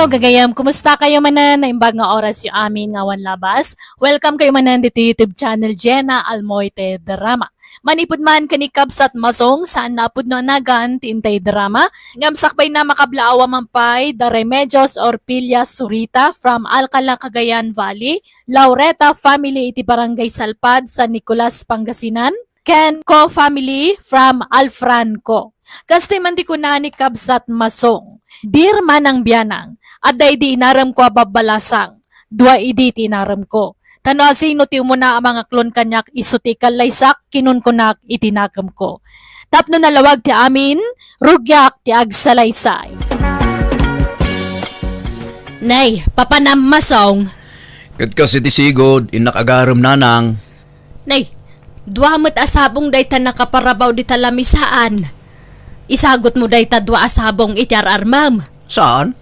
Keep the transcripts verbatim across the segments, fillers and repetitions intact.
Gagayam, kumusta kayo manen? Naimbag nga oras yo amin nga awan labas. Welcome kayo manen dito YouTube channel Jenna Almoite Drama. Manipud man ken ni Kabsat Masong, saan na a pudno a nagan ti intay drama, ngem sakbayna makablaaw a man pay da Remedios Orpilia Zurita from Alcala, Cagayan Valley, Laureta family iti Barangay Salpad, San Nicolas, Pangasinan, ken Co family from Alfranco. Kastoy man ti kuna ni Kabsat Masong, Dear Manang Bianang, adda idi inaremko a babbalasang, dua idi ti inaremko. Ta no asino ti umuna a mangaklon kaniak isu ti ikallaysak, kinunkunak iti nakemko. Tapno nalawag ti amin, rugiak ti agsalaysay. Nay, papanam Masong. Ket kas iti sigud, innak agarem, nanang. Nay, dua met a sabong dayta nakaparabaw dita lamisaan. Isagutmo dayta dua a sabong iti ar-armem. Saan?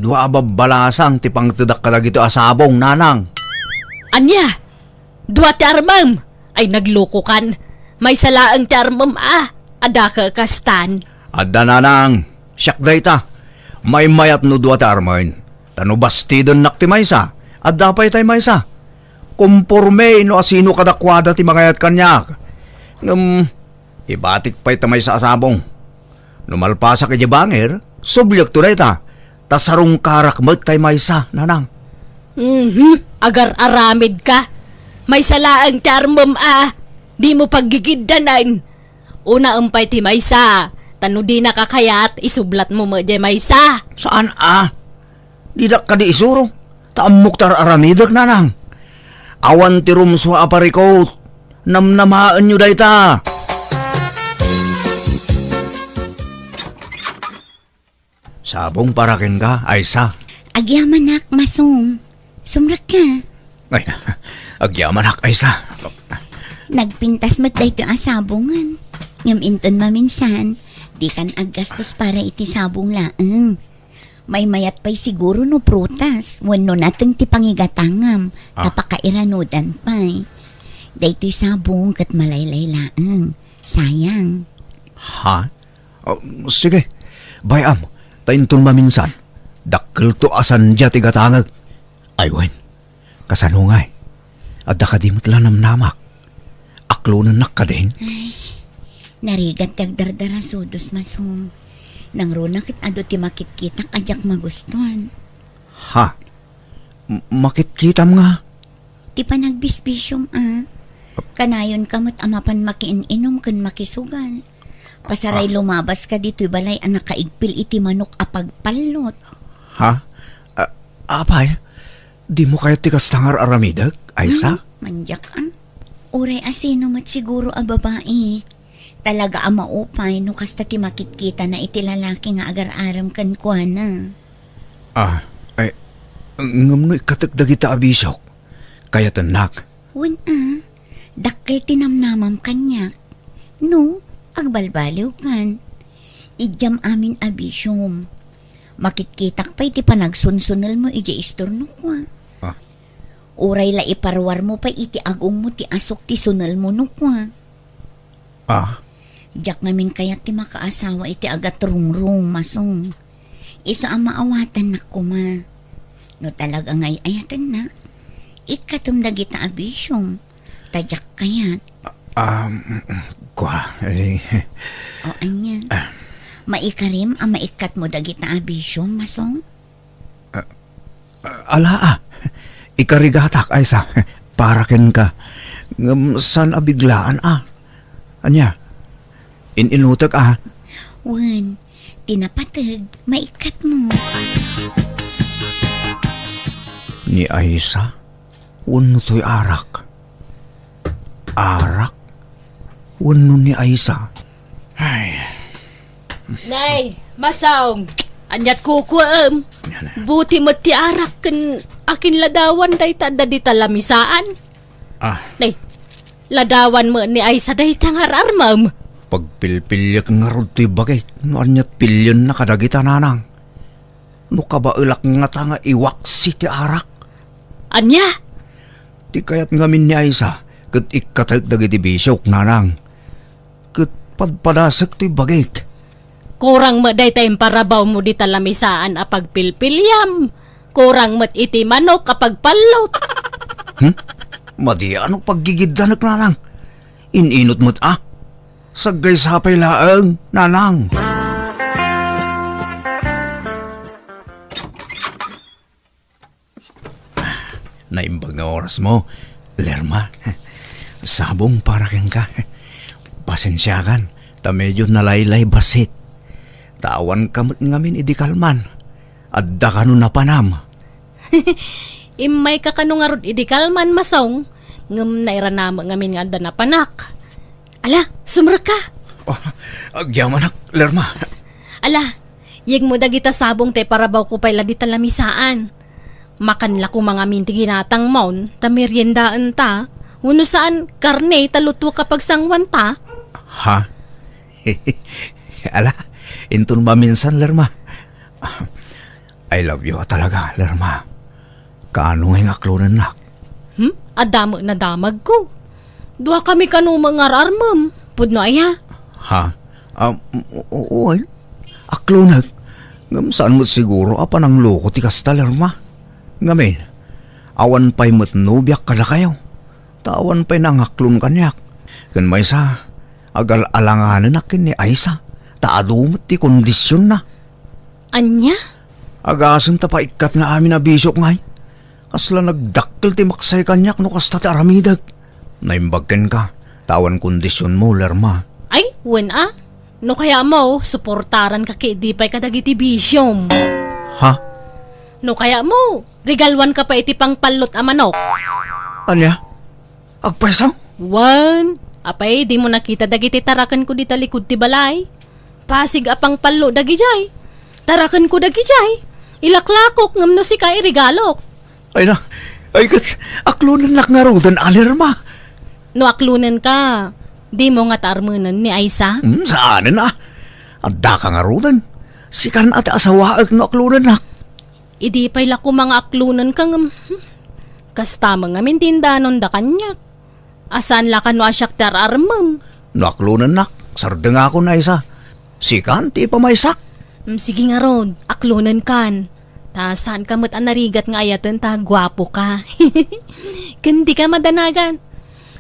Dua a babbalasang ti pangtedak kadagitoy a sabong, nanang. Ania? Dua ti armem? Ay, naglukokan. Maysa laeng ti armem a. Adda ka kastan. Adda, nanang. Siak dayta. Maymayat no dua ti armen. Ta no bastidennak ti maysa, adda pay tay maysa. Komporme no asino kadakuada ti mangayat kaniak. Ngem, ibatik pay ta maysa a sabong. No malpasak idiay bangir, subliekto dayta, ta sarungkarak met tay maysa, nanang. Mhm, agar-aramid ka. Maysa laeng ti armem a, dimo paggigiddanan. Unaem pay ti maysa, ta no dinaka kayat, isublatmo met diay maysa. Saan a? Didak kadi isuro, ta ammok ti ar-aramidek, nanang. Awan ti rumsua a parikot. Namnamaenyo dayta. Sabong para kenka, Aysa. Agyamanak, Masong. Sumrekka. Ay, agyamanak, Aysa. Nagpintas met daytoy a sabongen. Ngem inton maminsan, dikan aggastos para iti sabong laeng. Maymayat pay siguro no prutas wenno nateng ti pangigatangam, ta Ah. pakairanudan pay. Daytoy sabong ket malaylay laeng. Sayang. Ha? Oh, sige. Bay-am, ta inton maminsan, dakkelto a sandia ti gatangek. Ay wen, kasano ngay? Adda kadi met la namnamak? Aklonennak kadin? Ay, narigat ti agdardarasudos, Masong. Nangruna ket adu ti makitkitak a diak magustuan. Ha? M-, makitkitam nga? Ti panagbisbisiom a. Kanayon ka met a mapan makiin-inom ken makisugal. Pasaray Ah. lumabas ka ditoy balay a nakaigpil iti manok a pagpallot. Ha? Ah, apay, dimo kayat ti kasta nga ar-aramidek, Aysa? Hmm, mandiak a. Uray asino met siguro a babai. Talaga a maupay no kasta ti makitkitana iti lalaki nga agar-arem kenkuana. Ah, ay, ngem no ikkatek dagita a bisiok, kayatennak. Wen a, dakkel ti namnamam kaniak. No, agbalbaliwkan. Idiam amin a bisiom. Makitkitak pay ti panagsunsunelmo idiay istorno kua. Ah. Uray la iparuarmo pay iti agongmo ti asuk ti sunelmo no kua. Ah. Diak ngamin kayat ti makaasawa iti agatrungrung, Masong. Isu a maawatannak koma. No talaga nga ay-ayatennak, ikkatem dagita a bisiom. Ta diak kayat. Um, kua, eh. O, ania? Ah. Maikarim a maikkatmo dagita a bisiom, Masong? Ah, ala, ah. Ikarigatak, Aysa. Para kenka. Ngem saan a biglaan, ah. Ania? In-inutek, ah. Wen, ti napateg, maikkatmo. Ni Aysa? Wenno toy arak? Arak? Wenno ni Aysa? Ay. Nay, Masong, aniat kukuem? Yan, eh. Buti met ti arak ken akin ladawan dayta adda dita lamisaan. Ah. Nay, ladawan met ni Aysa dayta nga ar-armem. Pagpilpiliek ngarud toy bagik no aniat pilienna kadagita nanang. No kabaelak ngata nga iwaksi ti arak. Ania? Ti kayat ngamin ni Aysa ket ikkatek dagiti bisiok, nanang. Ket padpadasek toy bagik. Kurang met dayta imparawawmo dita lamisaan a pagpilpiliam. Kurang met iti manok a pagpallot. Hmm? Madi a no paggigiddanek, nanang. In-inut met a. Saggaysa pay laeng, nanang. Naimbag nga orasmo, Lerma. Sabong para kenka. Pasensiakan, ta medyo nalaylay bassit. Ta awanka met ngamin idi kalman. Adda kano napanam. Immayka kano ngarud idi kalman, Masong, ngem nairanamek ngamin nga adda napanak. Ala, sumrekka! Oh, agyamanak, Lerma. Ala, yegmo dagita sabong ta iparawawko pay la dita lamisaan. Makan la koma ngamin ti ginatangmon, ta meriendaenta. Wenno saan, karne ta luto ka pagsanguanta. Ha? Ala, inton maminsan, Lerma. I love you a talaga, Lerma. Kaano nga aklonennak? Hmm? Adda met nadamagko. Duakami kano nga ar-armem. Pudno aya? Ha? Um, o-, oo, ay. Aklonek. Ngem saan met siguro a panangloko ti kasta, Lerma. Ngamin, awan pay met nobiak kadakayo. Ta awan pay nangaklon kaniak. Ken maysa, agal-alanganenak ken ni Aisa. Ta adu met ti kondisionna. Ania? Agasem ta paikkat nga amin a bisiok ngay. Kasla nagdakkel ti maksay kaniak no kasta ti aramidek. Naimbag kenka, ta awan kondisionmo, Lerma. Ay, wen a. No kayatmo, suportaranka ket idi pay kadagiti bisiom. Ha? No kayatmo, regaluanka pay iti pangpallot a manok. Ania? Agpayso? Wen, apay, dimo nakita dagiti tarakenko dita likud ti balay? Pasig a pangpallo dagijay. Tarakenko dagijay. Ilaklakok ngem no sika iregalok. Ay na, ay ket, aklonennak ngaruden a Lerma. No aklonenka, dimo ngata armenen ni Aisa? Hmm, saanen a. Addaka ngaruden. Sikan a ti asawaek no aklonennak. Idi pay la koma nga aklonenka ngem, hmm, kasta met ngamin ti indanonda kaniak. A saan la kano a siak ti ar-armem. No aklonennak, sardengakon, Aisa. Sikan ti ipamaysak. Mm, sige ngarud, aklonenkan. Ta saanka met a narigat nga ayaten ta guapoka. Ken dika madanagan.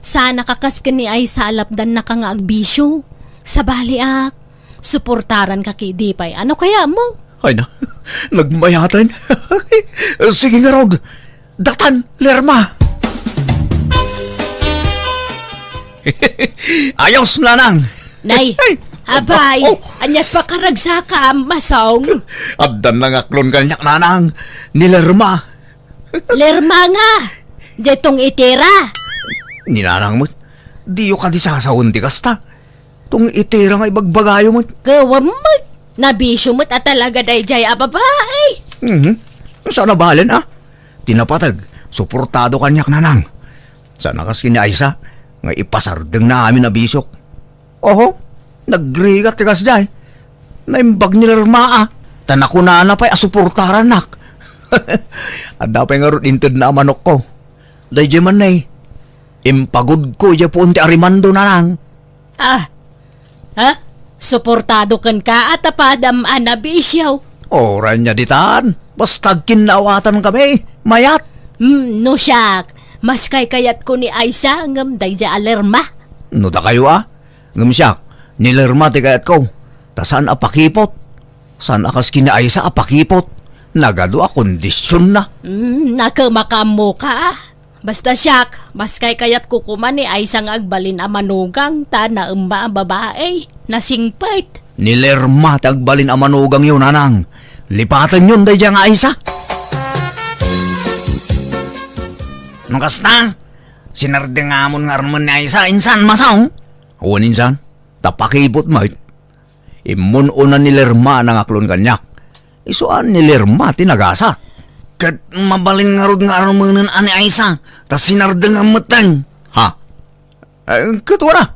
Saanaka kas ken ni Aisa a lapdannaka nga agbisio. Sabaliak, suportaranka ket idi pay. Ano kayatmo? Ay na, nagmayaten. Sige ngarud. Datan, Lerma! Ayos, nanang! Nay, abay, oh, ania pakaragsaka, Masong? Addan nangaklon kaniak, nanang, ni Lerma. Lerma nga! Diay tong itira! Ni nanang met, diyo kadi sasawen ti kasta. Tong itira nga ibagbagayo met. Kawam met. Nabisio met a talaga daydiay a babai. Mhm. Saan a balen, a? Ti napateg, suportado kaniak, nanang. Saan a kas ken ni Aisa, nga ipasardengna amin a bisiok. Oho, nagrigat ti kasdiay. Naimbag ni Lerma, a. Ta nakunana pay a suportarannak. Adda pay ngarud intedna a manokko. Daydiay man, nay. Impagudko idiay puon ti arimando, nanang. Ah, ha? Suportado kenka a ta padam a nabisio. Uray ania ditan, basta agkinnaawatankami, mayat. Hmm, no siak, mas kaykayatko ni Aisa ngem daydiay a Lerma. No dakayo, a, ngem siak, ni Lerma ti kayatko. Ta saan a pakipot. Saan a kas ken ni Aisa a pakipot. Nagadu a kondisionna. Hmm, nakemakaammoka, a. Basta siak, mas kaykayatko koma ni Aisa nga agbalin a manugang ta naemma a babai, nasingpet. Ni Lerma ti agbalin a manugangyo, nanang. Lipatenyon daydiay nga Aisa. No kasta, sinardengamon nga armen ni Aisa, insan, Masong? Wen, insan, ta pakipot met. Immun-una ni Lerma a nangaklon kaniak. Isu a ni Lerma ti nagasat. Ket mabalin ngarud nga armenen a ni Aisa, ta sinardengam metten. Ha? Eh, ket wana,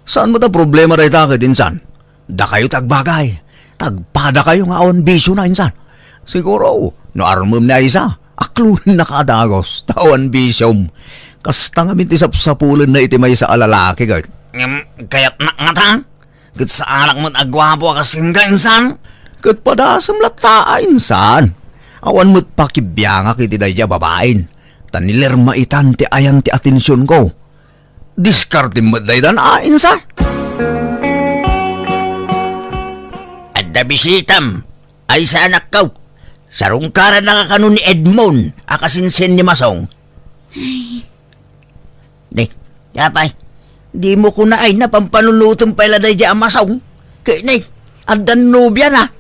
saan met a problema dayta ket insan? Dakayo ti agbagay. Tagpadakayo nga awan bisiona insan. Siguro, no armem ni Aisa, aklonennaka a dagus, ta awan bisiom. Kasta ngamin ti sapsapulenna iti maysa a lalaki ket. Ngem, kayatnak ngata? Ket saanak met a guapo a kas kenka, insan? Ket padasem latta a, insan. Awan met pakibiangak iti daydi a babain. Ta ni Lerma itan ti ayan ti atensionko. Diskartem met daytan a, insan. Adda bisitam, ay sanakkaw. Sarungkaran na kano ni Edmond a kasinsin ni Masong. Ay. Di, apay, dimo kuna ay napampanunutem pay la daydi a Masong. Ket ni, addan nobiana.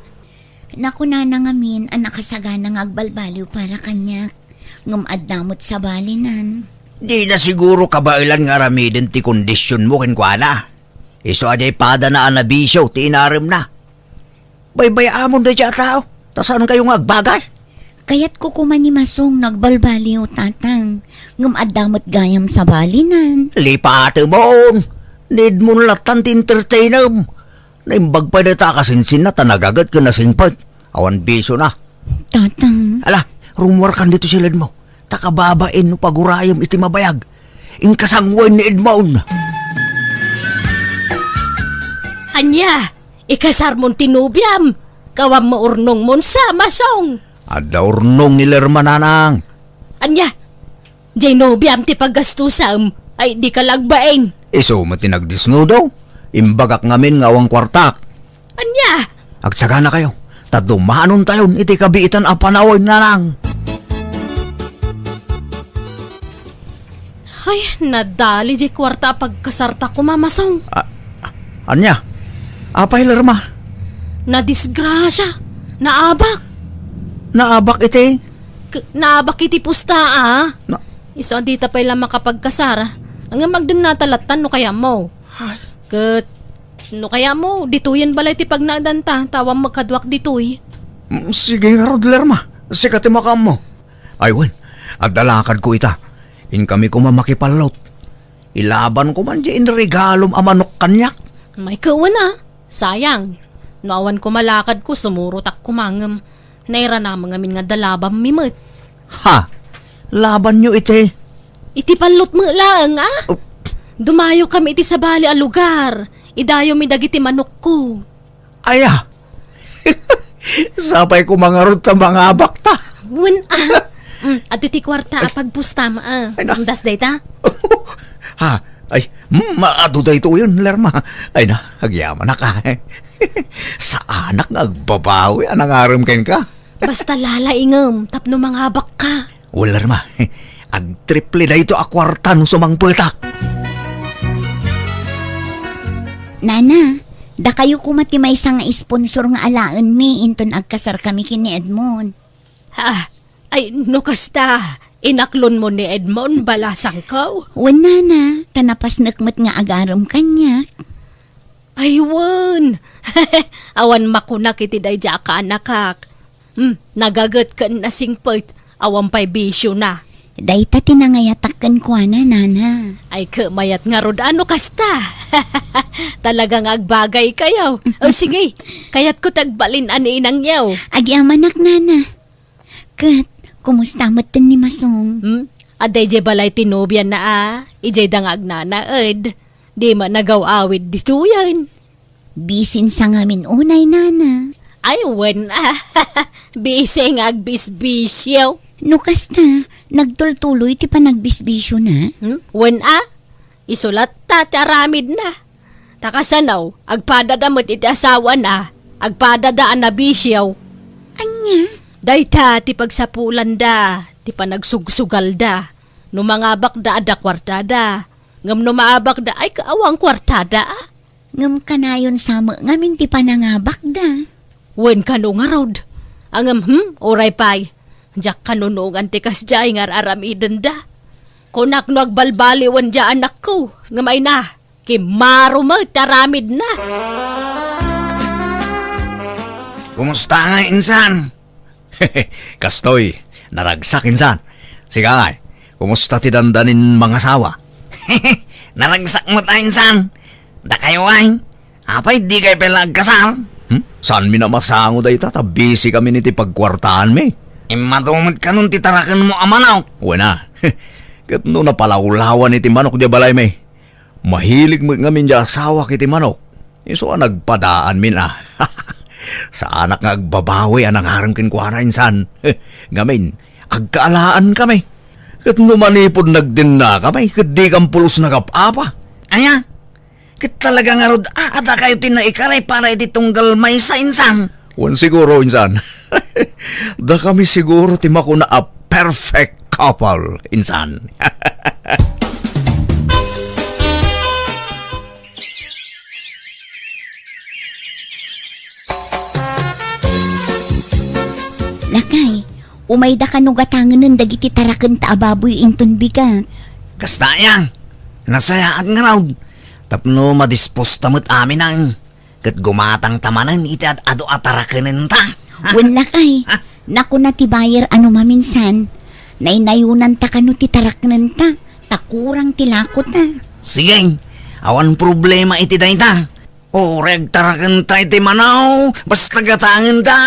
Nakunana ngamin a nakasagana nga agbalbaliw para kaniak, ngem adda met sabalinan. Dina siguro kabaelan nga aramiden ti kondisionmo kenkuana. Isu a diay padana a nabisio ti inaremna. Baybay-amon daydi a tao, ta saankayo nga agbagay. Kayatko koma ni Masong no agbalbaliw, Tatang, ngem adda met gayam sabalinan. Lipatemon! Need mo lattan ti entertainem. Naimbag pay dayta a kasinsinna ta nagaget ken nasingpet. Awan bisiona. Tatang. Ala, rumuarkan ditoy siled mo. Ta kababain no pagurayem iti mabayag. Inkasanguen ni Edmond. Ania? Ikasarmon ti nobiam? Kawam mo urnongmon sa, Masong. Adda urnong ni Lerma, nanang. Ania? Diay nobiam ti paggastusam, ay dika lagbain. Isu met ti nagdisnudo. Imbagak ngamin nga awan kuartak. Ania? Agsaganakayo, ta dumanontayon iti kabiitan a panawen, nanang. Ay, nadali diay kuarta a pagkasarta koma, Masong. A-, ania? Apay, Lerma? Nadisgrasia. Naabak. Naabak iti? K-, naabak iti pusta, a. Na- Isu a dita pay la makapagkasar. Ngem agdennata lattan no kayatmo. Ay. Ket no kayatmo, ditoyen balay ti pagnaedanta, ta awan met kaduak ditoy. Mm, sige ngarud, Lerma. Sika ti makaammo. Ay wen, adda lakadko ita. Inkami koma makipallot. Ilabanko man diay inregalom a manok kaniak. Ay ket wen a, sayang. No awan koma lakadko, sumurotak koma ngem nairanam ngamin nga adda labammi met. Ha? Labanyo iti? Iti pallot met laeng, a? Oh. Dumayokami iti sabali a lugar. Idayomi dagiti manokko. Aya. Sapay koma ngarud ta mangabakta. Wen a. Mm, adtoy ti kuarta a pagpustam, a. Ay, na. Indas dayta? Ha? Ay, mm, adu daytoyen, Lerma. Ay na, agyamanak, a. Saanak nga agbabawi a nangarem kenka. Basta lalaingem tapno mangabakka. Wen, Lerma, agtriple daytoy a kuarta no sumangpetak. Nana, dakayo koma ti maysa nga sponsor nga alaenmi inton agkasarkami ken ni Edmond. Ha? Ay, no kasta, inaklonmo ni Edmond, balasangko? Wen, nana, ta napasnek met nga agarem kaniak. Ay, wen. Awan makunak iti daydi a kaanakak. Hmm, nagaget ken nasingpet, awan pay bisiona. Dayta ti nangayatak kenkuana, nana. Ay, ket mayat ngarud a no kasta. Talaga nga agbagaykayo. O, sige, kayatko ti agbalin a ni inangyo. Agyamanak, nana. Ket, kumusta metten ni Masong? Hmm? Adda idiay balay ti nobiana a, idiay da nga agnanaed. Di met nagaw-awid ditoyen. Bisin sa ngamin unay, nana. Ay, wen a. Bisi nga agbisbisio. No kasta, nagtultuloy ti panagbisbisiona? Hmm? Wen a. Isu latta ti aramidna. Ta kasano, agpadada met iti asawana, agpadada a nabisio. Ania? Dayta ti pagsapulanda, ti panagsugsugalda. No mangabakda, adda kuartada. Ngem no maabakda, ay, awan kuartada, a. Ngem kanayon sa met ngamin ti panangabakda. Wen kano ngarud. Ngem, hmm, uray pay. Diak kanunongan ti kasdiay nga ar-aramidenda. Kunak no agbalbaliwen diay anakko, ngem ay na, kimmaro met ti aramidna. Kumusta nga, insan? Kastoy, naragsak, insan. Sika ngay, kumusta ti dandanin mangasawa? Naragsak met a, insan. Dakayo ay, apay, dikay pay la agkasar? Hmm? Saanmi a masango dayta, ta busy kami iti pagkuartaanmi. Immadu met kanon ti tarakenmo a manok. Wen a. Ket no napalawlawan iti manok diay balaymi, mahilig met ngamin diay asawak iti manok. Isu a nagpadaanmin a. Saanak nga agbabawi a nangarem kenkuana, insan. Ngamin, agkaalaankamin. Ket no manipud nagdennakamin, ket dikam pulos nagap-apa. Aya? Ket talaga ngarud, a, adda kayo ti naikaray para iti tunggal maysa, insan. Wen siguro, insan. Dakami siguro ti makuna a perfect couple, insan. Lakay, umayda kano gatangenen dagiti tarakenta a baboy inton bigat. Kasta aya, nasayaat ngarud. Tapno madisposta met aminen. Ket gumatangta manen iti ad-adu a tarakenenta. Wen lakay, nakuna ti buyer a no maminsan, naynayonanta kano ti taraknenta, ta kurang ti lakota. Sige, awan problema iti dayta. Uray agtarakenta iti manaw, basta gatangenta.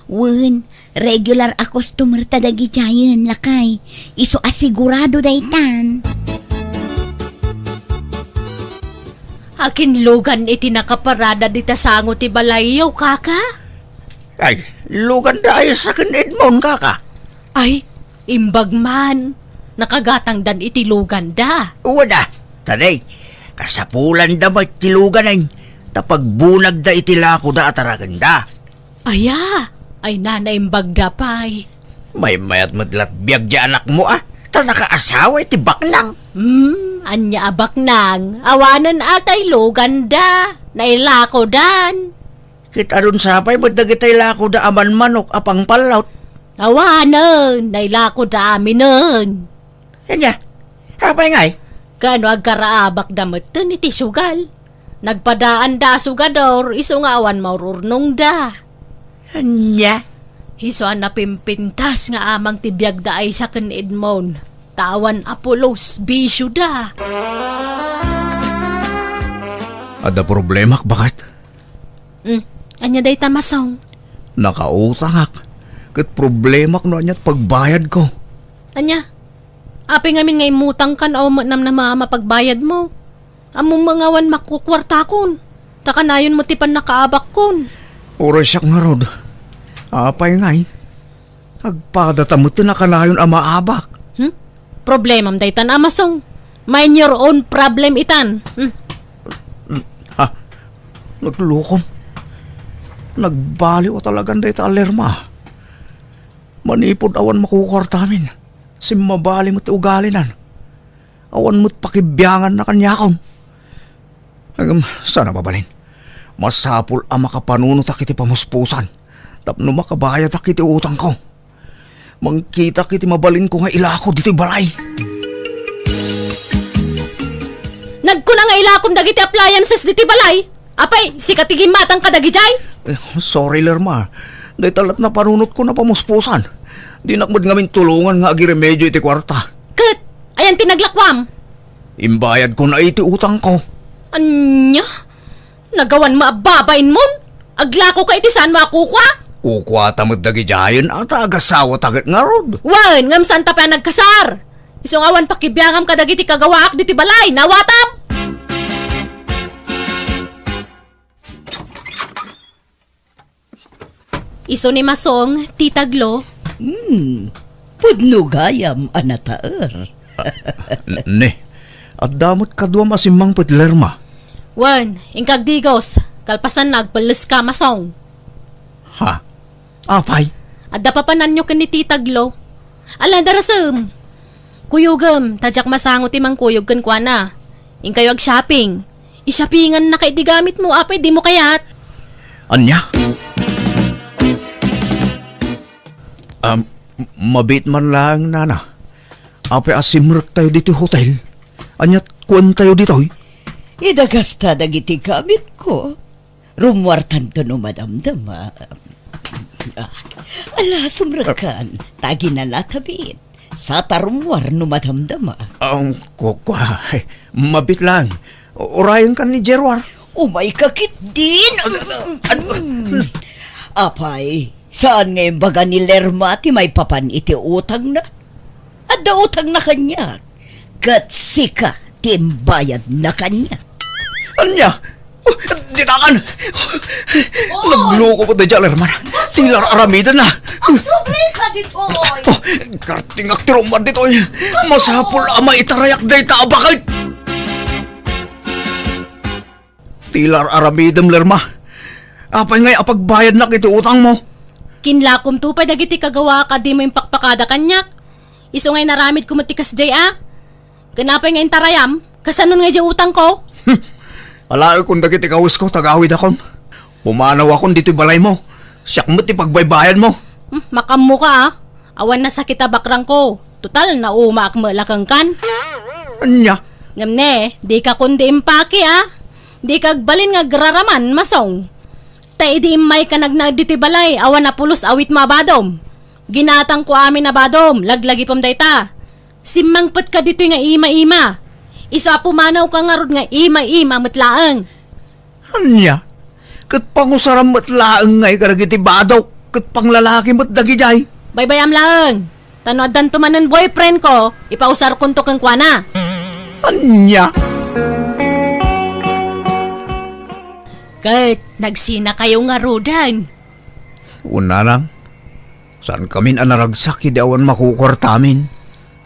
Wen, regular a customer ta dagidiayen, lakay. Isu a sigurado daytan. Akin lugan iti nakaparada dita sango ti balayyo, kaka? Ay, luganda ay saken Edmond, kaka. Ay, imbag man. Nakagatangdan iti luganda. Wada, tadi, kasapulanda met ti luganen. Ta pagbunagda iti lakoda a tarakenda. Aya, ay nanaimbagda pay. Maymayat met lat biag di anakmo, a, ta nakaasawa iti baknang. Hmm, ania a baknang? Awanen a tay luganda, nailakodan. Ket adun sapay met dagitay lakoda a manmanok a pangpallot. Awanen, nailakoda aminen. Ania? Apay ngay? Kano agkaraabakda metten iti sugal? Nagpadaanda a sugador, isu nga awan maururnongda. Ania? Isu a napimpintas nga amang ti biagda ay saken Edmond. Ta awan a pulos, bisioda. Adda problemak, baket? Hmm, ania dayta, Masong? Nakautangak. Ket problemak no ania ti pagbayadko. Ania? Apay ngamin nga immutangkan a umnamnama a mapagbayadmo? Ammom nga awan makukuartakon. Ta kanayon met ti pannakaabakkon. Uray siak ngarud. Apay ngay? Agpadata met ti nakanayon a maabak. Hmm? Problemam daytan, Masong. Mind your own problem itan. Hmm? Ha? Naglukom. Nagbaliw a talagan dayta a Lerma. Manipud awan makukuartamin, simmabali met ti ugalinan. Awan met pakibianganna kaniakon. Ngem, saan a mabalin? Masapul a makapanunotak iti pamuspusan tapno makabayadak iti utangko. Mangkitak iti mabalinko nga ilako ditoy balay. Nagkuna nga ilakom dagiti appliances ditoy balay. Apay, sika ti gimmatang kadagidiay? Eh, sorry, Lerma. Dayta lat napanunotko napamuspusan. Dinak met ngamin tulongan nga agiremedio iti kuarta. Ket, ayan ti naglakuam? Imbayadko na iti utangko. Ania? Nagawan mo a babain mon? Aglako ka iti saan mo a kukua? Kukuata met dagidiayen a ta agasawata ket ngarud. Wen, ngem saan ta pay a nagkasar? Isu nga awan pakibiangam kadagiti kagawaak ditoy balay, nawatam? Isu ni Masong, Tita Glo. Hmm, pudno gayam a nataer. N-, ne, adda met kaduam a simmangpet, Lerma. Wen, inka agdigos, kalpasanna agpelleska, Masong. Ha? Apay? Adda papananyo ken ni Tita Glo. Ala, darasem. Kuyogem, ta diak masango ti mangkuyog kenkuana. Inkayo ag-shopping. I-shoppingannaka iti gamitmo, apay dimo kayat? Ania? Um, mabiit man laeng, Nana. Apay a simrektayo ditoy hotel? Ania ti kuantayo ditoy? Idagasta dagiti gamitko. Rummuartanto no madamdama. Ah, ala, sumrekkan. Ta aginanatabit. Sata rummuar no madamdama. Ang kukua, mabiit lang. Urayenkan ni Gerwar. Umayka ketdin. Apay, saan nga imbaga ni Lerma ti maipapan iti utangna? Adda utangna kaniak, ket sika ti imbayadna kaniak. Ania? Ditakan! Nagloko pa dayta Lerma. Ti ar-aramidenna. Agsubli ka ditoy! Oh, kartingak ti rumar ditoy. Masapul a maitarayak dayta a baket. Ti ar-aramidem, Lerma. Apay ngay a pagbayadnak iti utangmo? Kinlakomto pay dagiti kagawaak a dimo impakpakada kaniak. Isu nga inaramidko met ti kasdiay a. Ken apay nga intarayam? Kasanon nga idiay utangko? Hmm. Alaekon dagiti kawesko, tagawidakon. Pumanawakon ditoy balaymo. Siak met ti pagbaybayadmo. Hmm, makammoka a. Awan nasakit a bakrangko. Total, naumaak met la kenkan. Ania? Ngem ne, dika kundi impaki a. Dika agbalin nga agraraman, Masong. Ta idi immayka nagnaed ditoy balay, awan a pulos awitmo a badom. Ginatangko amin a badom, laglagipem dayta. Simmangpetka ditoy nga ima-ima. Isu a pumanawka ngarud nga ima-ima met laeng. Ania? Ket pangusaram met laeng ngay kadagiti badok, ket panglalaki met dagidiay. Baybayam laeng. Ta no addanto manen boyfriendko, ipausarkonto kenkuana. Ania? Ket nagsinakayo ngaruden. Wen, nanang. Saankamin a naragsak idi awan makukuartamin.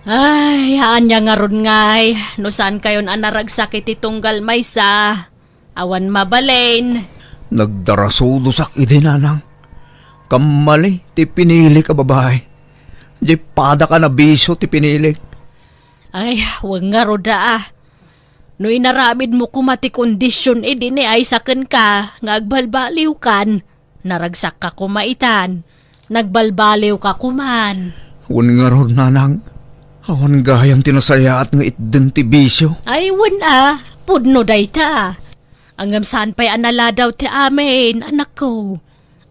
Ay, ania ngarud ngay, no saankayon a naragsak iti tunggal maysa, awan mabalin. Nagdarasudosak idi, nanang. Kammali ti pinilik a babae. Diay padak a nabisio ti pinilik. Ay, wen ngarud a. No inaramidmo koma ti kondision idi ni Aiza kenka nga agbalbaliwkan, naragsakka koma itan. Nagbalbaliwka koman. Wen ngarud, nanang, awan gayam ti nasayaat nga itden ti bisio. Ay, wen a, pudno dayta. Ngem saan pay a naladaw ti amin, anakko.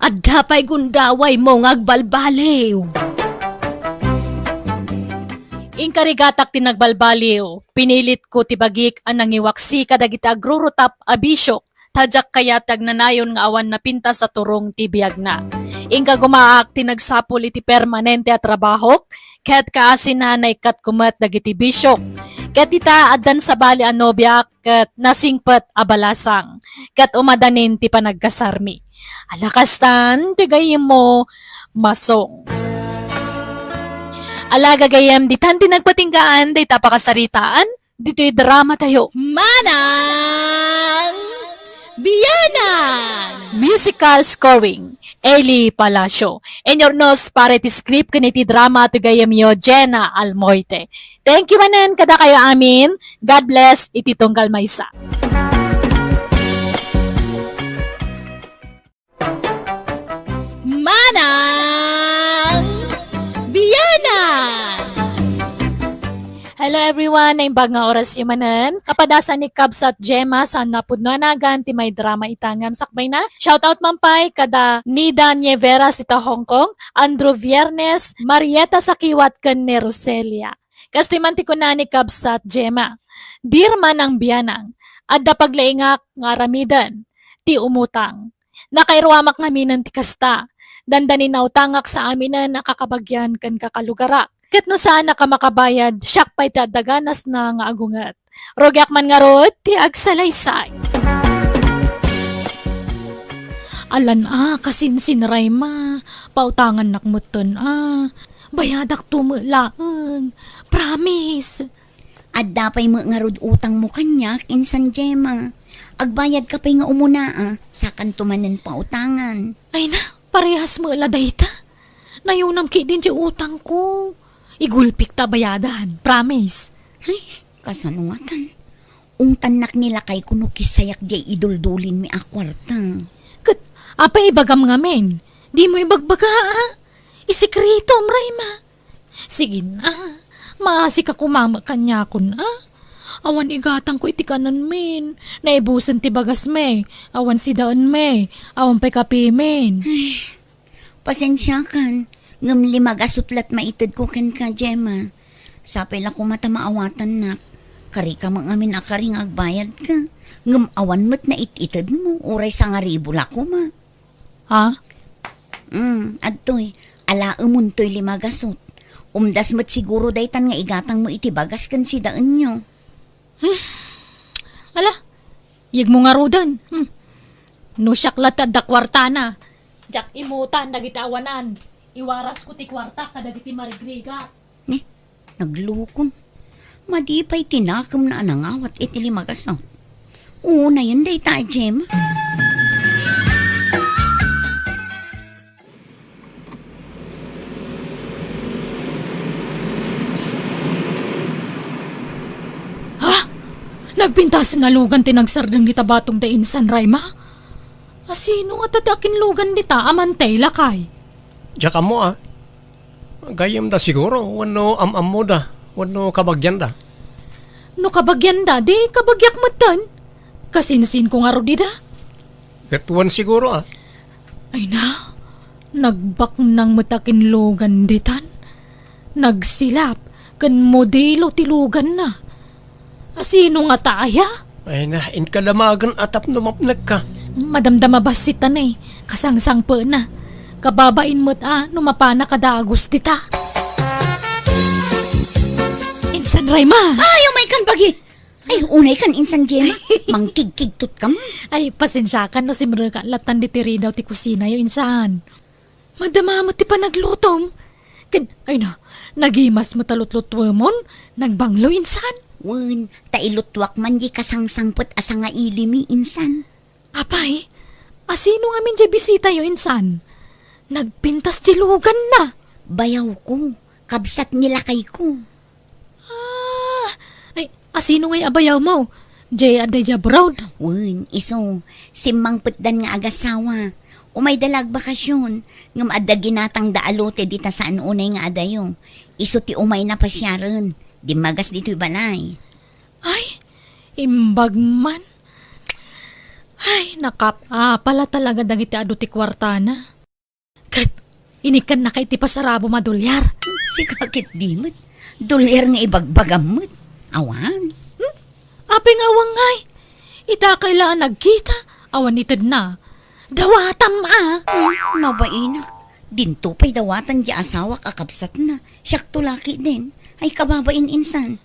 Adda pay gundawaymo nga agbalbaliw. Inkarigatak ti nagbalbaliw. Pinilitko ti bagik a nangiwaksi kadagiti agrurutap a bisio, ta diak kayat ti agnanayon nga awan napintas a turong ti biagna. Inkagumaak ti nagsapul iti permanente a trabahok, ket kaasina naikkatko met dagiti bisiok. Ket ita, addan sabali a nobiak, ket nasingpet a balasang, ket umadanin ti panagkasarmi. Ala kastan ti gayyemmo, Masong. Ala gagayyem, ditan ti nagpatinggaan dayta a pakasaritaan, ditoy drama tayo. Manang Bianang! Musical scoring, Eli Palacio. Inurnos para iti script ken iti drama ti gayyemyo, Jenna Almoite. Thank you manen kadakayo amin. God bless iti tunggal maysa. Manang Bianang! Hello everyone, naimbag nga orasyo manen. Kapadasan ni Kabsat Gemma, saan napudno a nagan ti may drama ita ngem sakbay na. Shoutout man pay kada Nida Nievera sita Hong Kong, Andrew Viernes, Marieta Sakiwat ken ni Roselia. Kastoy man ti kuna ni Kabsat Gemma, "Dear Manang Bianang, adda paglaingak nga aramiden ti umutang. Nakairuamak ngaminen ti kasta. Dandani nautangak sa aminen a kakabagian ken kakalugarak. Ket no saanak a makabayad, siak pay ti adda ganasna nga agunget. Rugiak man ngarud ti agsalaysay." Alan a, kasinsin, Rayma. Pautangannak metten a. Bayadakto met laeng. Promise. Adda pay met ngarud utangmo kaniak, insan Gemma. Agbayadka pay nga umuna a, sakanto manen pautangan. Ay na, parehas met la dayta. Nayunam ketdin ti utangko. Igulpik ta bayadan, promise. Ay, kasano ngatan? Ungtannak ni lakayko no kisayak diay iduldulinmi a kuarta. Ket, apay ibagam ngamin? Dimo ibagbaga, a? Isekretom, Rayma. Sige na, maasika koma met kaniakon, a? Awan igatangko iti kanenmin. Naibusen ti bagasmi. Awan sidaenmi. Awan pay kapimin. Ay, pasensiakan, ngem lima gasut la't maitedko kenka, Gemma. Sapay la koma ta maawatannak. Karika met ngamin a kari nga agbayadka. Ngem awan met nait-itedmo, uray sangaribu la koma. Ha? Mm, adtoy, alaemontoy lima gasut. Umdas met siguro daytan nga igatangmo iti bagas ken sidaenyo. Hmm. Ala, Yegmo ngaruden. Hmm. No siak la ti adda kuartana, diak imutan dagiti awanan. Iwarasko ti kuarta kadagiti marigrigat. Ne, naglukon. Madi pay ti nakemna a nangawat iti limagas, a. Unayen dayta, Jem. Ha? Nagpintas nga lugan ti nagsardeng dita batog da insan, Rayma? Asino ngata ti akinlugan dita a mantay, lakay? Diak ammo, a. Gayyemda siguro, wenno am-ammoda, wenno kabagianda. No kabagianda, di kabagiak metten. Kasinsinko ngarud ida. Ket wen siguro, a. Ay na, nagbaknang met a kinlugan ditan. Nagsilap ken modelo ti luganna. Asino ngata aya? Ay na, inka damagen a tapno mapnekka. Madamdama bassit ta ne, kasangsangpetna. Kababain met a no mapana kada Agus dita. Insan Rayma! Ay, umaykan bagi! Ay, unaykan, insan Gemma. Mangkigkigtot ka man. Ay, pasensiakan no simreka lattan diti ridaw ti kusinayo, insan. Madama met ti panaglutom. Ken, ay na, nagimas met a lutlutuemon, nagbanglo, insan. Wen, ta iluttuak man di kasangsangpet a sangailimi, insan. Apay, asino ngamin diay bisitayo, insan? Nagpintas ti luganna. Bayawko, kabsat ni lakayko. Ah, ay, asino ngay a bayawmo? Diay adda idiay abroad? Wen, isu, simmangpetdan nga agasawa. Umayda la agbakasyon, ngem adda ginatangda a lote dita saan unay nga adayo. Isu ti umayna pasiaren. Dimmagas ditoy balay. Ay, imbag man. Ay, nakap-apala talaga dagiti adu ti kuartana. Ket inikkannaka iti pasarabom a dolyar. Sika ket di met. Dolyar nga ibagbagam met. Awan. Hmm? Apay nga awan ngay? Ita kay la a nagkita, awan itedna. Dawatam a. Hmm, mabainak. Dinto pay dawatan di asawak a kabsatna. Siakto la ketdin. Ay kababain insan.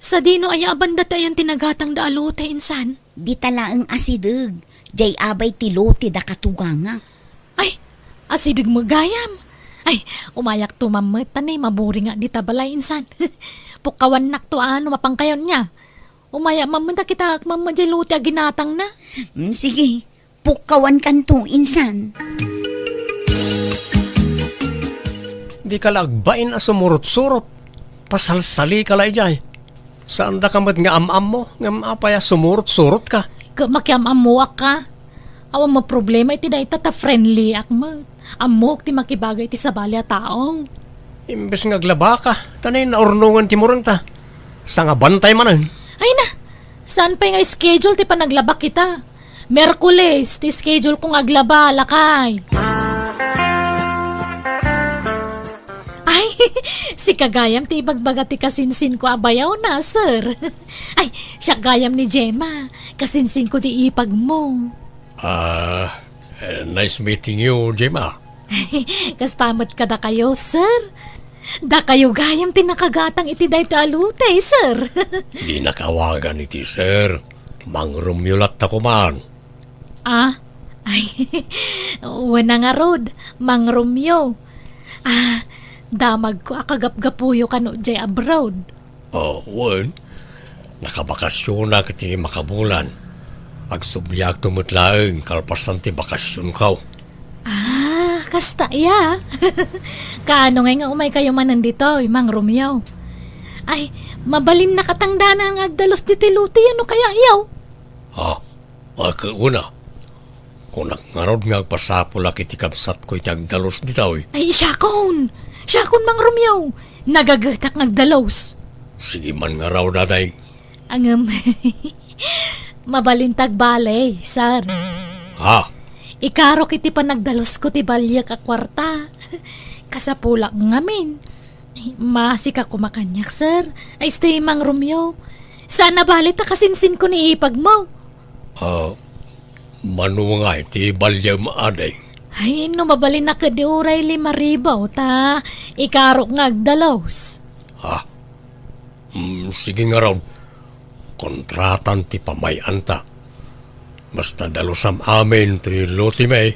Sadino aya a banda ti ayan ti nagatangda a lote, insan? Dita laeng asideg, diay abay ti lote da katugangak. Ay, asideg met gayam. Ay, umayakto man met, ta ne, maburingak dita balay, insan. Pukkawannakto a no mapankayonka. Umayak man met a kitaek man met diay lote a ginatangna. Mm, sige, pukkawankanto, insan. Dika la agbain a sumurot-surot. Pasalsalika la idiay. Saandaka met nga am-ammo, ngem apay a sumurot-surotka? Ket makiam-ammoak ka. Awan met problema iti dayta ta friendlyak met. Ammok ti makibagay iti sabali a tao. Imbes nga aglabaka, ta ne, naurnongen ti murengta. Sangabantay manen. Ay na, saan pay nga schedule ti panaglabak ita? Miyerkules ti schedule ko nga aglaba, lakay. Ay, sika gayam ti ibagbaga ti kasinsinko a bayawna, sir. Ay, siak gayam ni Gemma. Kasinsinko ti ipagmo. Ah, eh, nice meeting you, Gemma. Kasta met kadakayo, sir. Dakayo gayam ti nakagatang iti daytoy a lote, sir. Dinak awagan iti sir. Mang Romeo latta koman. Ah, ay, wen a ngarud, Mang Romeo. Ah, damagko a kagapgapuyo kano diay abroad. Oh, wen. Nakabakasyonak iti makabulan. Agsubliakto met laeng kalpasan ti bakasyonko. Ah, kasta aya. Kaano ngay nga umaykayo manen ditoy, Mang Romeo? Ay, mabalin nakatangdanan nga agdalus ditoy lote, no kaya, yaw? Ha? Ay, ket una, kunak ngarud nga agpasapulak iti kabsatko iti agdalus ditoy. Ay, siakon! Siakon, Mang Romeo! Nagagetak nga agdalus! Sige man ngarud, Aday. Ngem, mabalin ta agbale, sir. Ha? Ikarok iti panagdalusko ti baliek a kuarta. Kasapulak ngamin. Maasika koma kaniak, sir. Ay, stay, Mang Romeo. Saan a bale ta kasinsinko ni ipagmo. Ah, mano ngay ti baliam, Aday? Ay, no mabalin a ket di uray lima ribu ta ikarok nga agdalus. Ha? Hmm, sige ngarud. Kontratan ti pamay-anta. Basta dalusam amin ti lutimi,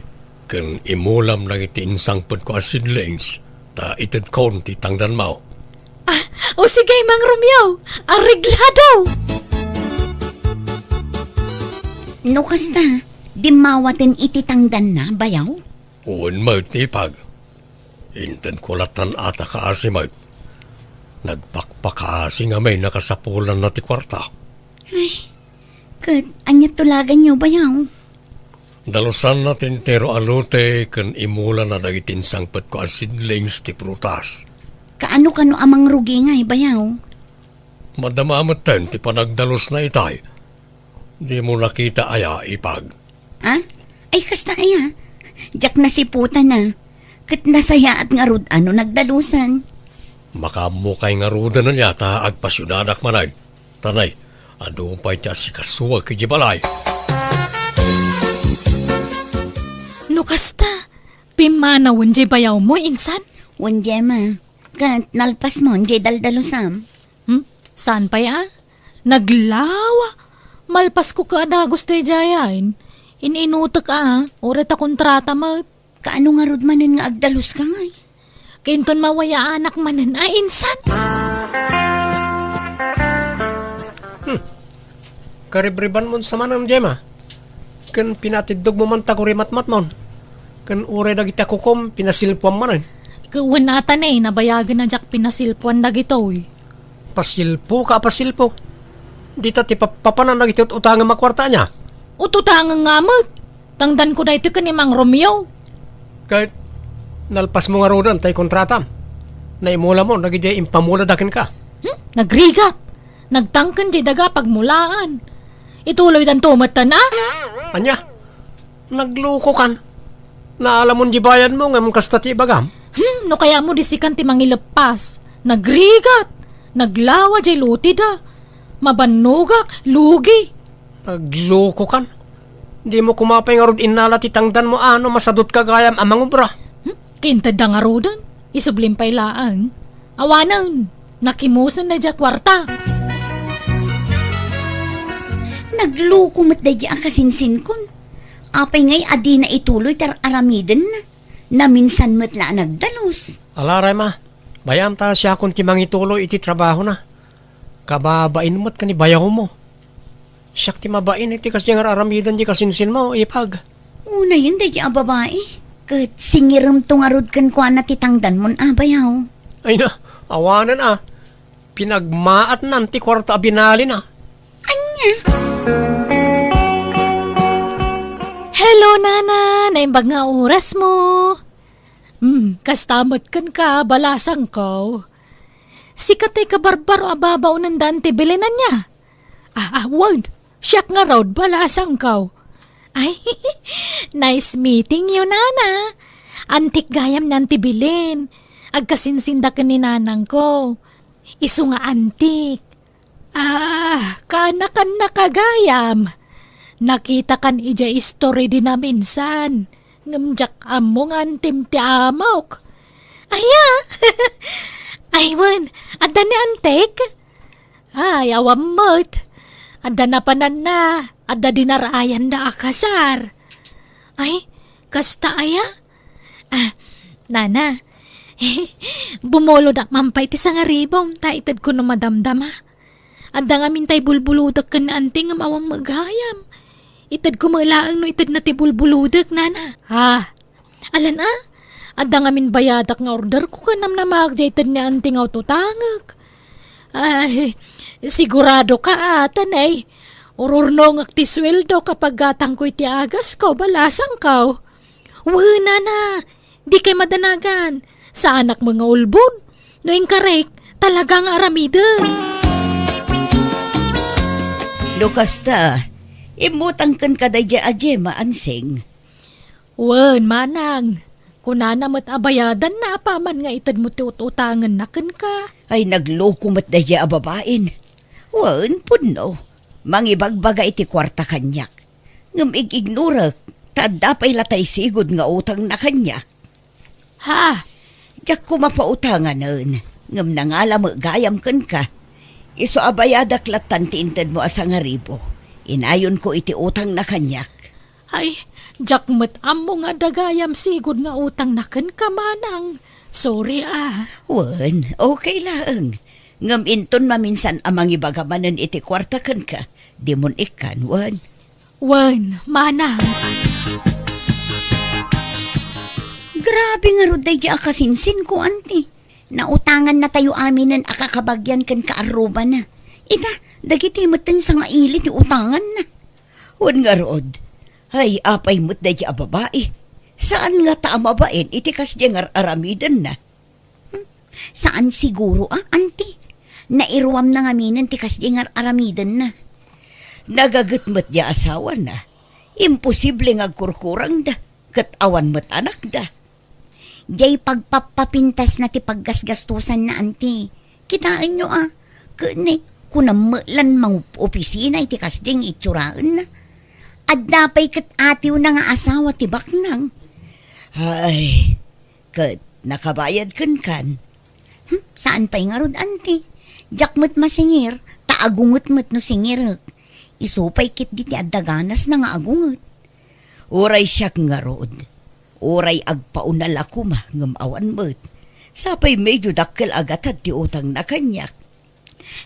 ken imulam dagiti insangpetko a seedlings, ta itedkon ti tangdanmo. Ah, o sige, Mang Romeo, areglado! No kasta, dimmawaten iti tangdanna, bayaw? Wen met, ipag. Intedko lattan a ta kaasi met. Nagpakpakaasi ngamin a kasapulanna ti kuarta. Ay, ket ania tulaganyo, bayaw? Dalusanna ti entero a lote ken imulana dagiti insangpetko a seedlings ti prutas. Kaano-kano a mangrugi ngay, bayaw? Madama metten ti panagdalusna itay. Dimo nakita aya, ipag? Ah? Ay, kasta aya? Diak nasiputana. Ket nasayaat ngarud a no nagdalusan. Makaammokay ngaruden aya ta agpasiudadak manen. Tanay, adu pay ti asikasuak idiay balay. No kasta, pimmanawen diay bayawmo, insan? Wen, Gemma. Ket nalpasmon diay daldalusam. Hmm? Saan pay a? Naglawa! Malpasko ket a dagus daydiay. In-inutek a, uray ta kontrata met. Kaano ngarud manen nga agdaluska ngay? Kinton mawayaanak manen a insan. Hmm. Karibribanmon sa manen, Gemma. Ken pinatiddogmo man ta kurimatmatmon. Ken uray dagiti a kukom, pinasilpuam manen. Ket wen a ta ne, nabayagen a diak pinasilpuan dagitoy. Pasilpo ka a pasilpo. Dita ti pappapanan dagiti ut-utangem a kuarta ania? Ut-utangem nga met. Tangdanko daytoy ken ni Mang Romeo. Ket nalpasmo ngaruden tay kontratam. Naimulamon dagiti impamulada kenka. Hmm? Nagrigat. Nagtangken diay daga pagmulaan. Ituloydanto metten a? Ania? Naglukokan. Naalamon di bayadmo ngem kasta ti ibagam? Hmm, no kayatmo di sikan ti mangileppas. Nagrigat. Naglawa diay loteda. Mabannogak, lugi. Naglukokan. Dimo koma pay ngarud innala ti tangdanmo a no masadutka gayam a mangubra. Hmm? Kintedda ngaruden. Isublim pay laeng. Awanen, nakimusen daydiay a kuarta. Nagluko met daydiay a kasinsinkon. Apay ngay a dina ituloy ti ar-aramidenna? Naminsan met la a nagdalus. Alaray, ma. Bayam ta siakon ti mangituloy iti trabahona. Kababain met ken ni bayawmo. Siak ti mabain iti kasdiay nga ar-aramiden ti kasinsinmo, ipag. Unayen daydiay a babai, ket singiremto ngarud kenkuana ti tangdanmon a bayaw. Ay na, awanen a. Pinagmaatnan ti kuarta a binalina. Ania? Hello, Nana! Naimbag nga orasmo. Hmm, kasta met kenka, balasangko. Sika tay kabarbaro a babaonen da Auntie Belen ania? Ah, ah, wen, siak ngarud, balasangko. Ay, nice meeting you, Nana. Antik gayam ni Auntie Belen. Agkasinsinda ken ni nanangko. Isu nga antik. Ah, kaanakannaka gayam. Nakitakan idiay istorya di naminsan. Ngem diak ammo nga antim ti amok. Aya! Ay, wen, adda ni antik? Ay, awan met. Adda napananna, adda dinarayanda a kasar. Ay, kasta aya? Ah, Nana, bumulodak man pay ti sangaribom, ta itedko no madamdama. Adda ngamin tay bulbulodek ken ni Auntie ngem awan met gayam. Itedko met laeng no itedna ti bulbulodek, Nana. Ah, alan a? Adda ngamin bayadak nga orderko ken namnamaak diay ited ni Auntie nga ututangek. Ay, sigurado ka, ata, nay. Ururnongek ti sueldo kapag gatangko iti agasko, balasangko. Wen, Nana, dikay madanagan. Saanak met nga ulbod. No inkarek, talaga nga aramiden. No kasta, immutang kenka daydiay a Gemma, Ansing. Wen, manang. Kunana met a bayadanna apaman nga itedmo ti ut-utangenna kenka. Ay, nagluko met daydiay a babain. Wen, pudno. Mangibagbaga iti kuarta kaniak. Ngem ig-ignorek, ta adda pay la tay sigud nga utangna kaniak. Ha? Diak koma pautanganen, ngem nangala met gayam kenka. Isu a bayadak lattan ti intedmo a sangaribu. Inayonko iti utangna kaniak. Ay, diak met ammo nga adda gayam sigud nga utangna kenka, manang. Sorry, a. Wen, okay laeng. Ngem inton maminsan a mangibaga manen iti kuarta kenka, dimon ikkan, wen. Wen, manang. Grabe ngarud daydi a kasinsinko, anti. Nautangannatayo aminen a kakabagian ken kaarrubana. Ita, dagiti metten sangaili ti utanganna. Wen ngarud, ay, apay met daydi a babai. Saan ngata a mabain iti kasdiay nga ar-aramidenna? Hmm, saan siguro, a, anti. Nairuamna ngaminen ti kasdiay nga ar-aramidenna. Nagaget met diay asawana. Imposible nga agkurkurangda, ket awan met anakda. Diay pagpappapintasna ti paggasgastosanna, anti. Kitaenyo, a, ket ne, kunam met lan mangopisina iti kasdiay nga itsuraenna. Adda pay ket atiwna nga asawa ti baknang. Ay, ket nakabayad kenkan? Hmm, saan pay ngarud, anti. Diak met masingir, ta agunget met no singirek. Isu pay ketdi ti adda ganasna nga agunget. Uray siak ngarud, uray agpaunal a koma ngem awan met. Sa pay medio dakkel a gatad ti utangna kaniak.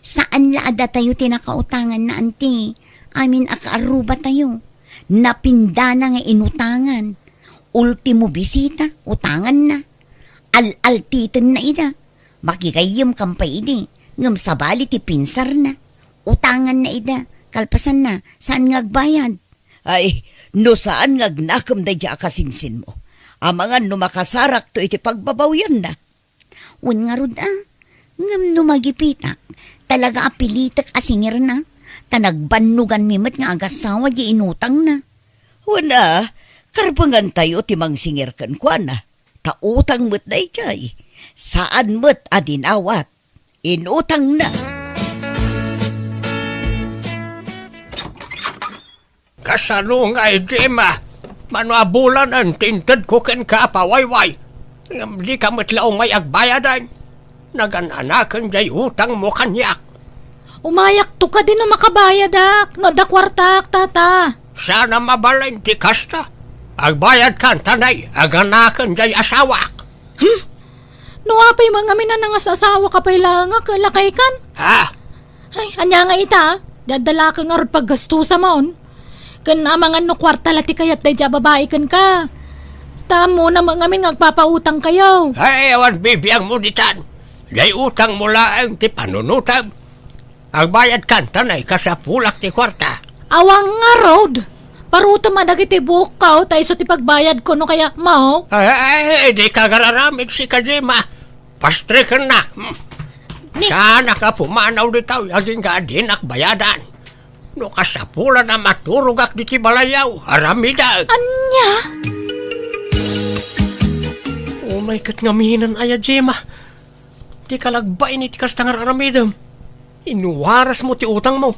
Saan la a datayo ti nakautanganna, anti. Amin a kaarrubatayo. Napindana nga inutangan. Ultimo bisita, utanganna. Al-altitenna ida. Makigayyemkan pay idi, ngem sabali ti pinsarna. Utanganna ida, kalpasanna, saan nga agbayad. Ay, no saan nga agnakem daydi a kasinsinmo, amangan no makasarakto iti pagbabawianna. Wen ngarud, a, ngem no magipitak, talaga a pilitek a singirna, ta nagbannoganmi met nga agasawa di inutangna. Wen a, karbengantayo ti mangsingir kenkuana. Ta utang met daydiay, saan met a dinawat. Inutangna. Kasano ngay, Gemma? Mano a bulanen ti intedko kenka a pawayway? Ngem dika met la umay agbayadan. Nagan-anaken jay utangmo kaniak. Umayakto kadi no makabayadak, no adda kuartak, tata. Saan a mabalin ti kasta. Agbayadkan, ta nay, agan-anaken jay asawak. Hmm? No apay met ngamin a nangasasawaka pay laeng a, ket lakaykan? Ha? Ay, ania nga ita, a? Di adda la ngarud paggastusam. Ken amangan no kuarta la ti kayat daydi a babai kenka. Ta ammona met ngamin nga agpapautangkayo. Ay, awan bibiangmo ditan. Jay utangmo laeng ti panunotem. Agbayadkan, ta nay, kasapulak ti kuarta. Awan ngarud. Parutem a dagiti buokko, ta isu ti pagbayadko no kayatmo. Ay, ay, ay, dika agar-aramid sika, Gemma. Pastrekennak. Hmm. Ni- Saanak a pumanaw ditoy, agingga a dinak bayadan. No kasapulan a maturogak ditoy balayyo, aramidek. Ania? Unay ket ngamin aya, Gemma. Dika la agbain iti kasta nga ar-aramidem. Inuarasmo ti utangmo.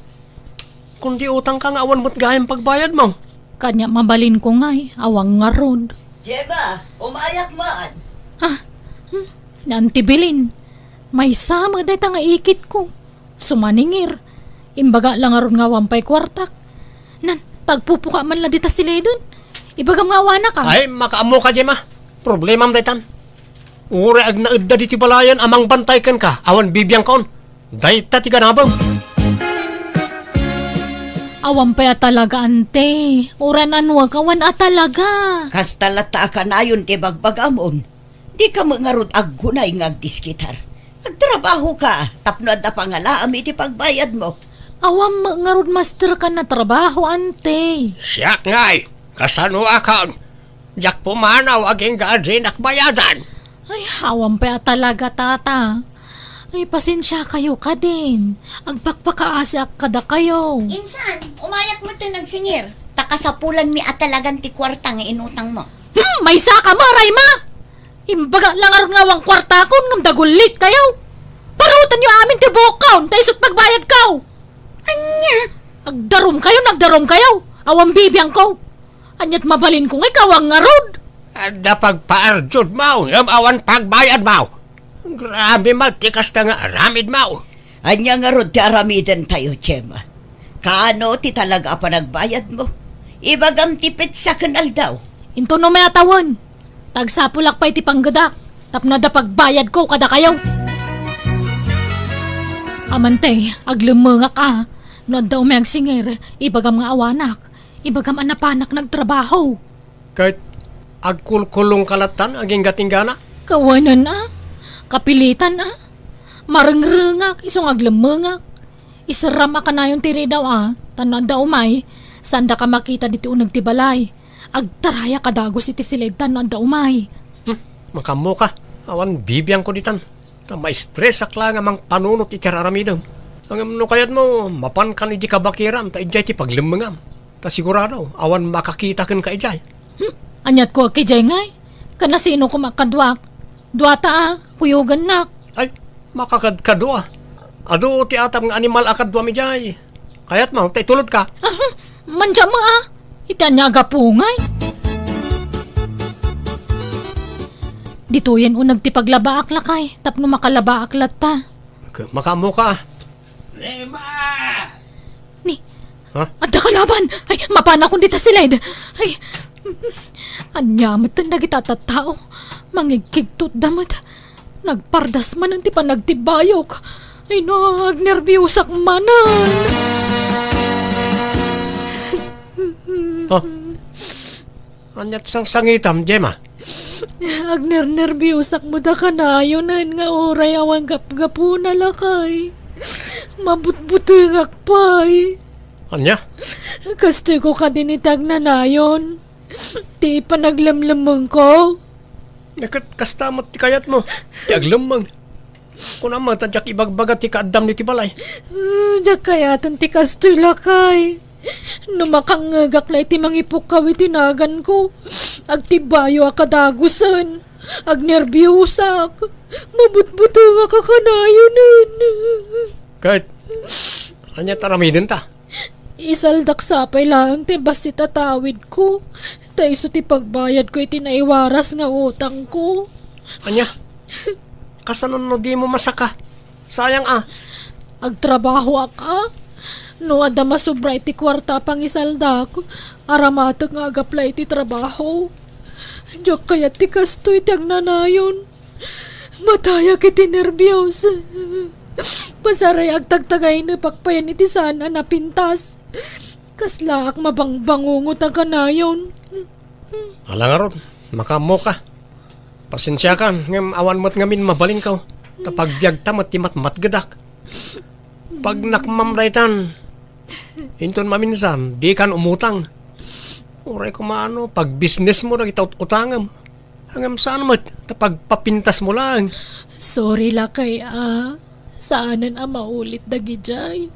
Kundi utangka nga awan met gayam pagbayadmo. Kaniak mabalinko ngay, awan ngarud. Gemma, umayak man. Ah, hmm, ni Auntie Belen. Maysa met dayta nga ikitko. Sumaningir. Imbaga la ngarud nga awan pay kuartak. Nan, ta agpupuka man la dita sileden. Ibagam nga awanak, a. Ay, makaammoka, Gemma. Problemam daytan. Uray agnaedda ditoy balayen a mangbantay kenka, awan bibiangkon. Dayta ti ganabem. Awan pay a talaga, ante. Uray nanuak, awan a talaga. Kasta latta a kanayon ti bagbagamon. Dika met ngarud aggunay nga agdiskitar. Agtrabahoka tapno adda pangalaam iti pagbayadmo. Awan met ngarud masterkan a trabaho, ante. Siak ngay, kasanoakon? Diak pumanaw agingga a dinak bayadan. Ay, awan pay a talaga, tata. Ay, pasensiakayo kadin. Agpakpakaasiak kadakayo. Insan, umayak met ti nagsingir. Ta kasapulanmi a talagan ti kuarta nga inutangmo. Hmm, maysaka met, Rayma! Imbaga la ngarud nga awan kuartakon ngem dagullit kayo. Parutenyo amin ti buokkon, ta isut pagbayadko. Ania? Agdarumkayo, agdarumkayo. Awan bibiangko. Aniat mabalinko nga ikaw a ngarud? Adda pagpaarjudmo, ngem awan pagbayadmo. Grabe met ti kasta nga aramidmo. Ania ngarud ti aramidentayo, Gemma? Kaano ti talaga a panagbayadmo? Ibagam ti petsa ken aldaw. Intono met a tawen. Tagsapulak pay ti panggedak tapno adda pagbayadko kadakayo. Amante, aglemmengak a. No adda umay agsinger, ibagam nga awanak. Ibagam a napanak nagtrabaho. Ket agkulkulongka lattan agingga-inggana? Kawanen a. Kapilitan a. Marengrengak isu nga aglemmengak. Iserram a kanayon ti ridaw a, ta no adda umay, saandaka makita ditoy uneg ti balay. Agtarayak a dagus iti siled ta no adda umay. Hmm, makaammoka. Awan bibiangko ditan. Ta maistresak laeng a mangpanunot iti ar-aramidem. Ngem no kayatmo, mapankan idiay kabakiran ta idiay ti paglemmengam. Ta sigurado, awan makakita kenka idiay. Hmm, aniatko a idiay ngay? Ken asino koma kaduak? Duata a, kuyogannak. Ay, makakadkadua. Adu ti atap nga animal a kaduam idiay. Kayatmo, ta itulodka? Aha, mandiam a. Iti ania a gapu ngay? Ditoyen uneg ti paglabaak, lakay, tapno makalabaak latta. K-, makaammoka. Rema! Ni, Ha? Adda kalaban! Ay, mapanakon dita siled! Ay, ania met dagita a tattao? Mangigkigtotda met. Nagpardas manen ti panagtibbayok. Ay, no, agnerbiusak manen. Ha? Aniat sangsangitam, Gemma? Agnernerbiusak met a kanayonen nga uray awan gapgapuna, lakay. Mabutbutengak pay. Ania? Kastoyko kadin iti agnanayon. Ti panaglemlemmengko. Ket kasta met ti kayatmo, ti aglemmeng. Kunam met a diak ibagbaga ti kaaddam ditoy balay. Ah, diak kayaten ti kastoy, lakay. No makangngegak la iti mangipukkaw iti naganko, agtibbayo a kadagusen. Agnerbiusak. Mabutbutengak a kanayonen. Ket, ania ti aramidenta? Isaldak sapay laeng ti bassit a tawidko, ta isu ti pagbayadko iti naiwaras nga utangko. Ania? Kasano no dimo masaka? Sayang a. Agtrabahoak a. No adda masobra iti kuarta a pangisaldak, aramatek nga agapla iti trabaho. Diak kayat ti kastoy ti agnanayon. Matayak iti nerbios. Pasaray agtagtagaynepak payen iti saan a napintas. Kaslaak mabangbangungot a kanayon. Ala ngarud, makaammoka. Pasensiakan, ngem awan met ngamin mabalinko. Ta pagbiagta met ti matmatgedak. Pagnakmam daytan. Inton maminsan, dikan umutang. Uray koma no, pagbisnesmo dagita ut-utangem. Ngem saan met, ta pagpapintasmo laeng. Sorry, lakay, a. Saanen a maulit dagidiay.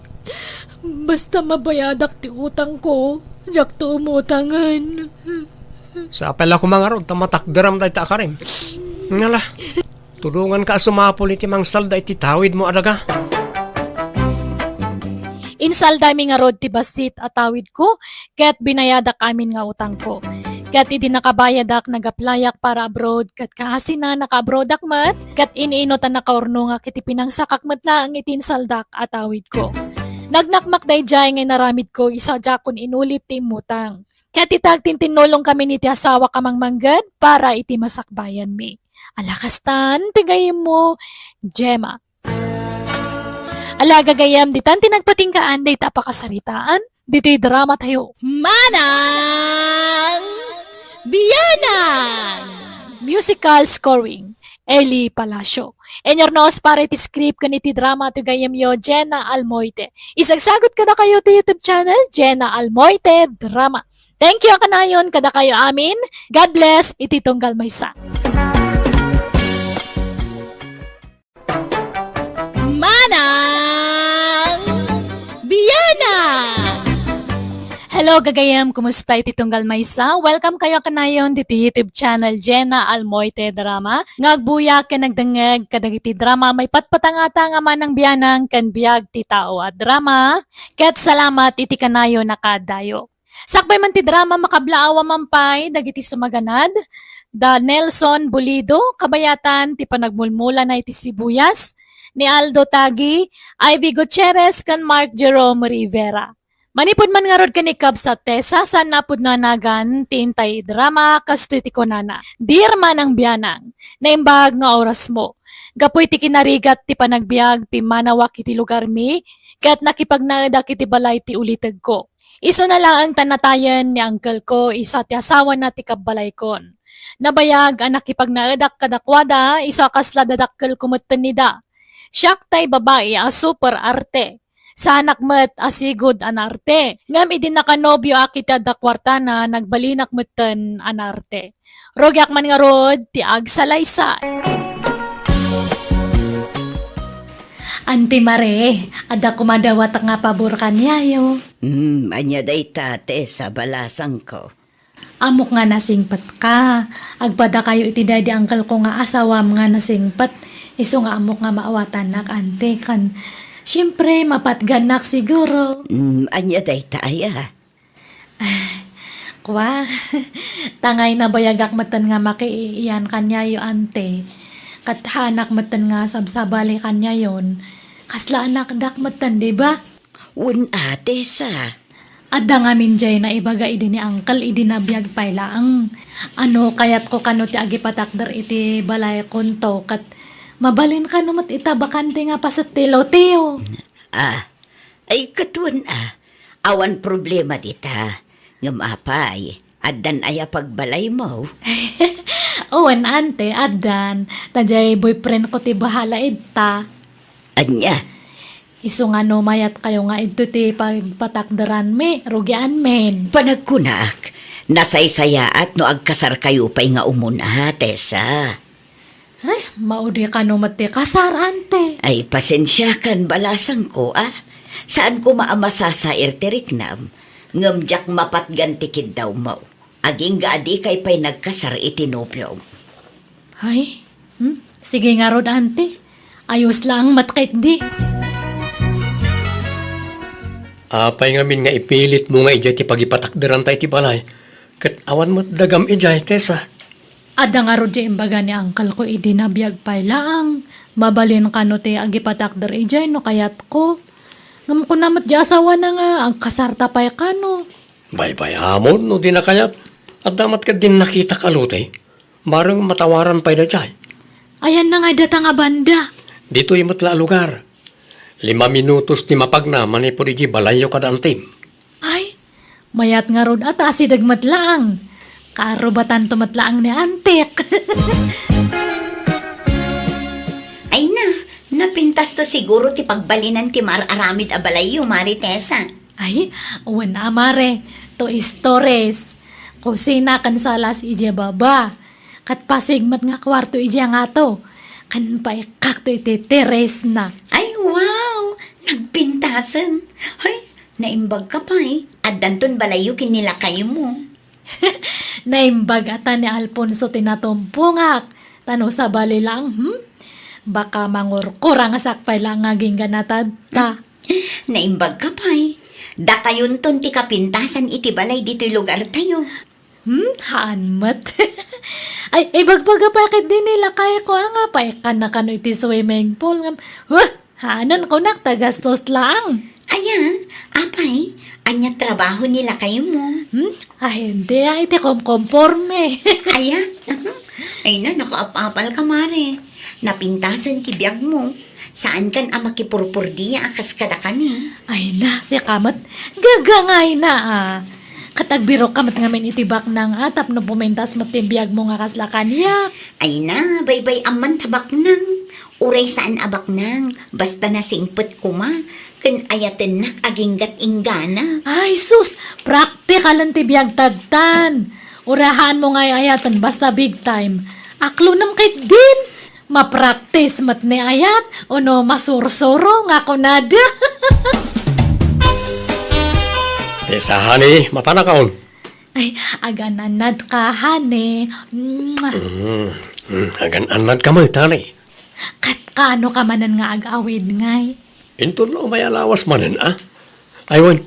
Basta mabayadak ti utangko, diakto umutangen. Sapay la koma ngarud, ta matakderam dayta a karim. Ngala. Tulonganka a sumapul iti mangsalda iti tawidmo a daga. Insaldami ngarud ti bassit a tawidko, ket binayadak amin nga utangko. Ket idi nakabayadak, nag-applyak para abroad, ket kaasina naka-abroadak met, ket iniino ta nakaurnongak iti pinangsakak met laeng iti insaldak a tawidko. Nagnakmak daydiay nga inaramidko isu a diakon inulit ti immutang. Ket ita agtintinnulongkami iti asawak a mangmangged para iti masakbayanmi. Ala kastan ti gayyemmo, Gemma. Ala gagayyem, ditan ti nagpatinggaan dayta a pakasaritaan ditoy drama tayo. Manang Bianang! Musical scoring, Eli Palacio. Inyurnos para iti script ken iti drama ti gayyemyo, Jenna Almoite. Isagsagut kadakayo ti YouTube channel, Jenna Almoite Drama. Thank you a kanayon kadakayo amin. God bless iti tunggal maysa. Manang Bianang! Hello, gagayem. Kumusta iti tunggal maysa? Welcome kayo a kanayon diti YouTube channel Jenna Almoite Drama. Nga agbuya ken agdengngeg kadagiti drama maipatpatangata nga Manang Bianang ken Biag ti Tao a Drama. Ket salamat iti kanayon a kaaddayo. Sakbay man ti drama, makablaawa man pay dagiti sumaganad, da Nelson Bulido, kabayatan ti panagmulmulana iti sibuyas, ni Aldo Tagi, Ivy Gutierrez, ken Mark Jerome Rivera. Manipud man ngarud ken ni kabsat Tessa, saan a pudno a nagan ti intay drama, kastoy ti kunana, "Dear Manang Bianang, naimbag nga orasmo. Gapu iti kinarigat ti panagbiag, pimmanawak iti lugarmi, ket nakipagnaedak iti balay ti ulitegko. Isuna laeng ta natayen ni uncle ko, isu a ti asawana ti kabbalaykon. Nabayag a nakipagnaedak kadakuada, isu a kasla dadakkelko metten ida. Siak tay babai a super arte. Saanak met a sigud a naarte. Ngem idi nakanobioak iti adda kuartana, nagbalinak metten a naarte. Rugiak man ngarud ti agsalaysay." Auntie Mare, adda koma dawatak nga pabor kaniayo. Hmm, ania dayta, Tessa, balasangko? Ammok nga nasingpetka. Agpadakayo iti daydi uncle ko nga asawam nga nasingpet. Isu nga ammok nga maawatannak, Auntie, ken siempre, mapatgannak siguro. Mm, ania dayta aya? Kua, tangay nabayagak metten nga makiiyan kaniayo, Auntie. Ket haanak metten nga sabsabali kaniayon. Kasla anakdak metten, di ba? Wen a, Tessa. Adda ngamin jay naibaga idi ni uncle idi nabiag pay laeng. Ano, kayatko kano ti agipatakder iti balaykonto ket mabalin kano met ita bakante nga paset ti lote. Ah, ay, ket wen a, awan problema dita. Ngem apay, addan aya pagbalaymo? Wen, Auntie, addan. Ta jay boyfriend ko ti bahala ita. Ania? Isu nga no mayatkayo nga idto ti pagpatakderanmi, rugianmin. Panagkunak, nasaysayaat no agkasarkayo pay nga umuna, Tessa. Ay, maudi kano met ti kasar, Auntie. Ay, pasensiakan, balasangko, a. Saan koma a masasair ti riknam, ngem diak mapatgan ti kiddawmo. Agingga a dikay pay nagkasar iti nobiom. Ay, hmm? Sige ngarud, Auntie. Ayos laeng met ketdi. Apay ngamin nga ipilitmo nga idiay ti pagipatakderanta iti balay, ket awan met dagam idiay, Tessa? Adda ngarud diay imbaga ni uncle ko idi nabiag pay laeng. Mabalin kano ti agipatakder idiay no kayatko. Ngem kuna met diay asawana nga agkasarta pay kano. Baybay-amon no di nakayat. Adda met ketdin nakitak a lote. Bareng matawaran pay daydiay. Ayanna ngay data nga banda? Ditoy met la a lugar. Lima minutos ti mapagna manipud idiay balayyo kada Auntie. Ay, mayat ngarud a ta asideg met laeng. Kaarubatanto met laeng ni Auntie. Ay na, napintasto siguro ti pagbalinan ti maar-aramid a balayyo, Mare Tessa. Ay, wen a, Mare, two stories. Kusina ken salas idiay baba. Ket pasig met nga kuarto idiay ngato. Ken paikakto iti terrace-na. Ay, wow! Nagpintasen. Ay, naimbag ka pay. Addanton balayyo ken ni lakaymo. Naimbag a ta ni Alfonso ti natumpongak. Ta no sabali laeng, hmm? Baka mangurkurangasak pay laeng nga agingga na tatta. Naimbag ka pay. Dakayonton ti kapintasan iti balay ditoy lugartayo. Hmm, haan met. Ay, ibagbaga pay ketdi ni lakayko a nga paikkanna kano iti swimming pool ngem, huh, haanen kunak ta gastos laeng. Aya, apay, ania trabaho ni lakaymo? Hmm, ahente a iti komkomporme. Aya, ay na, nakaap-apal ka, Mare. Napintasen ti biagmo. Saankan a makipurpurdia a kas kadakami. Ay na, sika met, gagangayna a. Ket agbirokka met ngamin iti baknang a tapno pumintas met ti biagmo nga kasla kaniak. Ay na, baybay-am man ta baknang. Uray saan a baknang, basta nasingpet koma, ken ayatennak aginggat inggana. Ay sus, praktikalen ti biag tadtan. Uray haanmo nga ay-ayaten, basta big time. Aklonem ketdin. Mapraktis met ni ayat, ono masursuro nga kunada. Tessa, honey, mapanakaon. Ay, agan-annad ka, honey. Mwah. Mm, mm, agan-annad ka met, honey. Ket kaano ka manen nga ag-awid ngay? Inton no may alawas manen, a? Ay wen,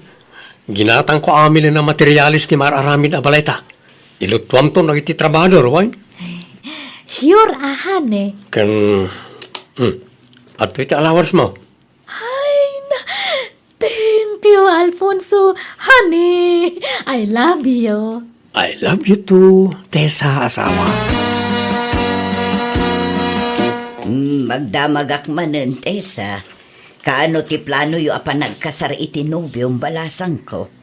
ginatangko amin a materialis ti mar-aramid a balayta. Ilutuamton dagiti trabahador, wen? Sure a, honey. Ken, hmm, adtoy ti alawas mo. Ay, na, thank you, Alfonso, honey. I love you. I love you too, Tessa asawa. Hmm, magdamagak manen, Tessa. Kaano ti planoyo a panagkasar iti nobiom, balasangko?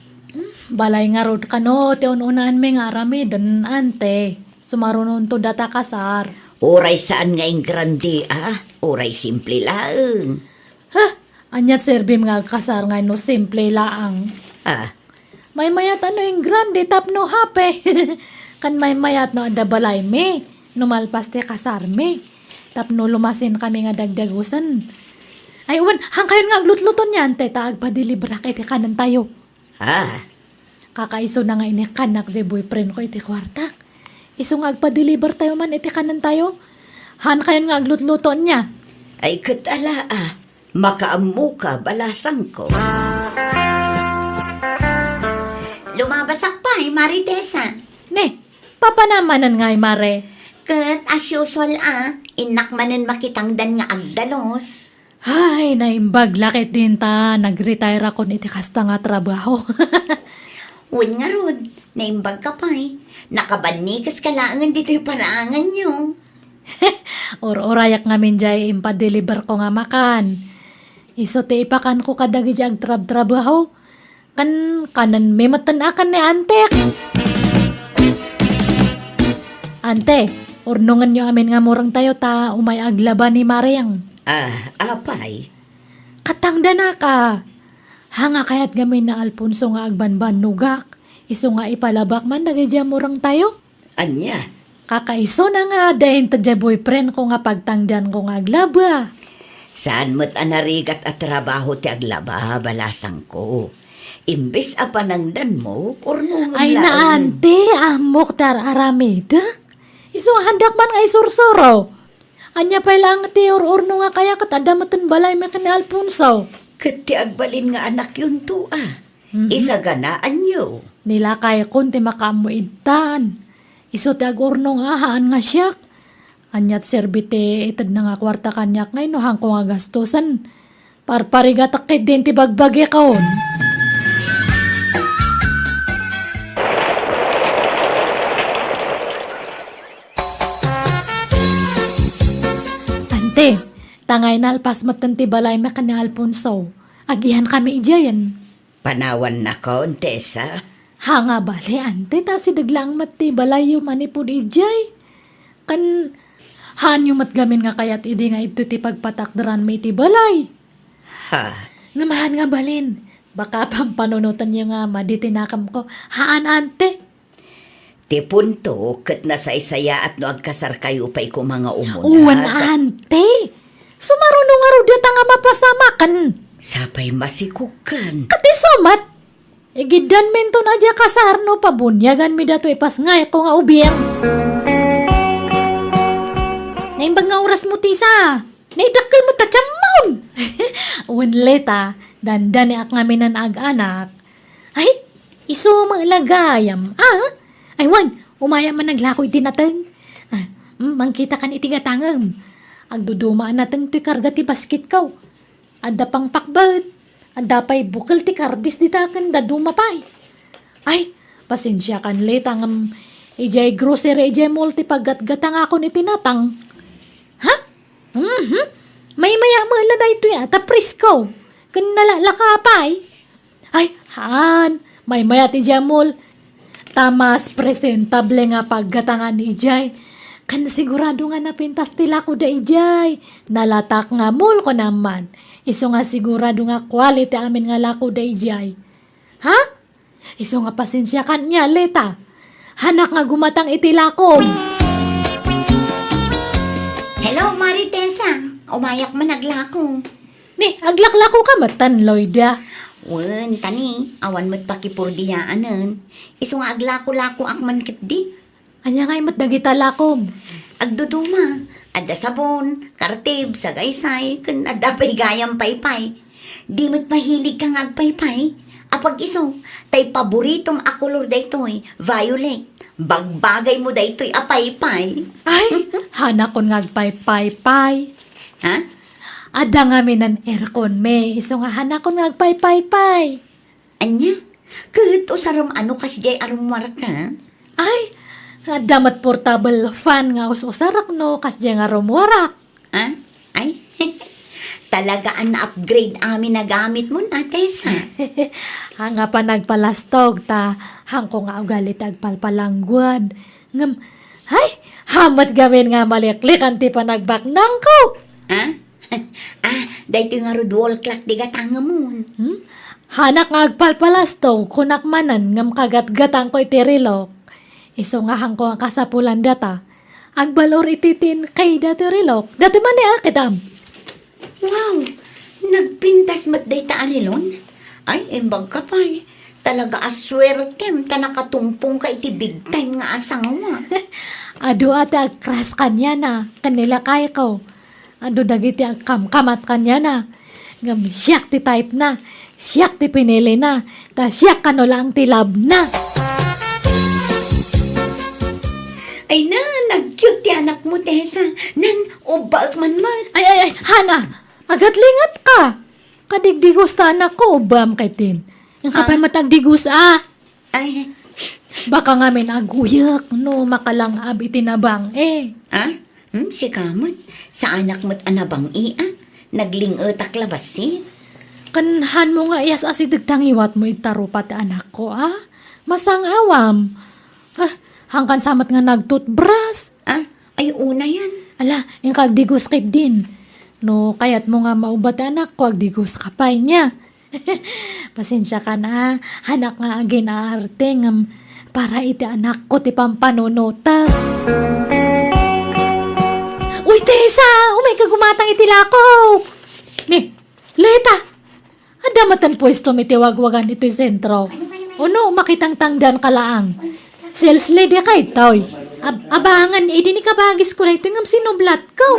Balay ngarud kano ti un-unaanmi nga aramiden, ante. Sumarunonto data kasar. Uray saan nga ingrandi, a? Uray simple laeng. Ha? Aniat serbim nga agkasar nga no simple laang? Ah. Maymayat a no ingrandi tapno happy. Kan maymayat no adda balaymi, no malpas ti kasarmi. Tapno lumasin kami nga dagdagusen. Ay, wen, hangkayon nga aglutluto niyan, te, ta agpadilibrak iti kanentayo. Ah. Kakaisuna nga inikkannak di boyfriend ko iti kuartak. Isu nga agpa-deliver tayo man iti kanentayo. Hangkayon nga aglutluto niya. Ay, ket ala, a. Makaammoka, balasangko. Lumabasak pay, Mari Tessa. Ne, papanam manen ngay, Mare? Ket, as usual, a. Innak manen makitangdan nga agdalus. Ay, naimbag la ketdin ta nag-retire akon iti kasta nga trabaho. Wen ngarud, naimbag ka pay. Nakabannikes ka laengen ditoy paraanganyo. Ur-urayak ngamin jay impa-deliver ko nga makan. Isu ti ipakanko kadagiti agtrabtrabaho. Kan, kanenmi metten a ken ni antek. Ante, urnongenyo amin nga murengtayo ta umay aglaba ni Mariang. Ah, apay? Katangdanak a. Hanga kayat ngamin ni Alfonso nga agbanbannogak. Isu nga ipalabak man dagiti murengtayo. Ania? Kakaisuna nga adda inted jay boyfriend ko nga pagtangdanko nga aglaba. Saan met a narigat a trabaho ti aglaba, balasangko. Imbes a panangdanmo, urnongem laeng. Ay, naante, ammok ti ar-aramidek. Isu nga handak man nga isursuro. Ania pay laeng ti ur-urno nga kaya ket adda metten balaymi ken ni Alfonso. Ket ti agbalin nga anakyonto, a. Mhm. Isaganaanyo. Nilakaykon ti makaammo idtan. Isu ti agurnong a haan nga siak. Aniat serbi ti itedna nga kuarta kaniak ngay no haanko nga gastusen? Parparigatak ketdin ti bagbagikon. Ante, ta ngay nalpas metten ti balaymi ken ni Alfonso. Agihankami idiayen. Panawannakon, Tessa? Hanga bale, ante, ta asideg laeng met ti balayyo manipud idiay. Kan, haanyo met gamin nga kayat idi nga idto ti pagpatakderanmi iti balay. Ha? Ngem haan nga balin, baka pampanunotenyo nga madi ti nakemko. Haan, ante. Ti punto ket nasaysayaat no agkasarkayo pay koma nga umunas. Wen, ante. Sumaruno ngarud dayta nga mapasamaken. Sapay masikogkan. Ket isu met. Igiddanminton a diak kasar no pabuniaganmi datoy ipasngayko nga ubing. Naimbag nga orasmo, Tessa. Naidakkel met ta tiammon. Wen, Leta, dandaniak ngamin a ag-anak. Ay, isu met la gayam, a? Ay, wen, umayak man aglako iti nateng. Ah, mm, mangkitakan iti gatangem. Agduduma a nateng toy karga ti basketko. Adda pangpakbet. Adda pay bukel ti kardis dita ken dadduma pay. Ay, pasensiakan, Leta, ngem idiay grocery, idiay mall ti paggatgatangakon iti natang. Ha? Mhm. Maymayak met la daytoy a, ta presko. Ken nalaklaka pay. Ay, haan. Maymayat idiay mall. Ta mas presentable nga paggatangan idiay. Ken sigurado nga napintas ti lakoda idiay. Nalatak nga mall, kunam man. Isu nga sigurado nga quality amin nga lakoda idiay. Ha? Isu nga pasensiakan nia, Leta. Haanak nga gumatang iti lakom. Hello, Mari Tessa. Umayak man aglako. Ni, aglaklakoka metten, Loida? Wen, ta ni, awan met pakipurdiyaanen. Isu nga aglako-lakoak man ketdi. Ania ngay met dagita lakom? Agduduma. Adda sabon, kartib, sagaysay, ken adda pay gayam paypay. Di met mahiligka nga agpaypay? Apag-isu, tay paboritom a kolor daytoy, violet. Bagbagaymo daytoy a paypay. Ay, haanakon nga agpaypaypay. Ha? Adda ngamin airconmi, isu nga haanakon nga agpaypaypay. Ania? Ket usarem a no kasdiay a rummuarka? Ay, adda met portable fan nga us-usarek no kasdiay nga rummuarak. Ah? Ay? Talaga a na-upgrade amin a gamitmo, Tessa. Haan nga panagpalastog ta haanko nga ugali ti agpalpalangguad. Ngem, ay, haan met ngamin nga maliklikan ti panagbaknangko. Ah? Ah, daytoy ngarud wall clock ti gatangemon. Hmm? Haanak nga agpalpalastog, kunak manen, ngem kagatgatangko iti relok. Isu nga haanko nga kasapulan data. Agbalor iti tin kayda ti relok. Datoy manen, ah, kitam. Wow! Nagpintas met dayta a relon? Ay, imbagka pay. Talaga a suertem ta nakatumpongka iti big time nga asawa. Adu a ti agcrush kaniana, ken ni lakayko. Adu dagiti agkamkamat kaniana. Ngem siak ti type na, siak ti pinili na, ta siak kano laeng ti love na. Ay na, nag-cute ti anakmo, Tessa. Nan, ubbaek man met. Ay, ay, ay, Hana, agatlingetka. Kadigdigus ta anakko, ubbaam kaytin. Inka pay met agdigus, ah. Ay. Baka ngamin aguyek no makalang-ab iti nabang-e. Ah? Hmm, sika met. Saanak met a nabang-e, ah. Nagling-etak la bassit. Ken hanmo nga iyas-asideg ta ngiwatmo iti tarupa ti anakko, ah. Masang-awam. Ah, hangkan sa met nga nagtutbras. Ah, ay, unayan. Ala, inka agdigus ketdin. No kayatmo nga maubba ti anakko, agdigus ka pay, nia. Pasensiakan a, haanak nga agin-aarte ngem para iti anakko ti pampanunotek. Uy, Tessa! Umayka gumatang iti lakok! Ni, Leta! Adda met puestom iti wagwagan itoy sentro. Ono, makitangtangdan ka laang. Sales lady ka itoy. Ab-, abangan, idi ni kabagisko daytoy ngem sinublatko.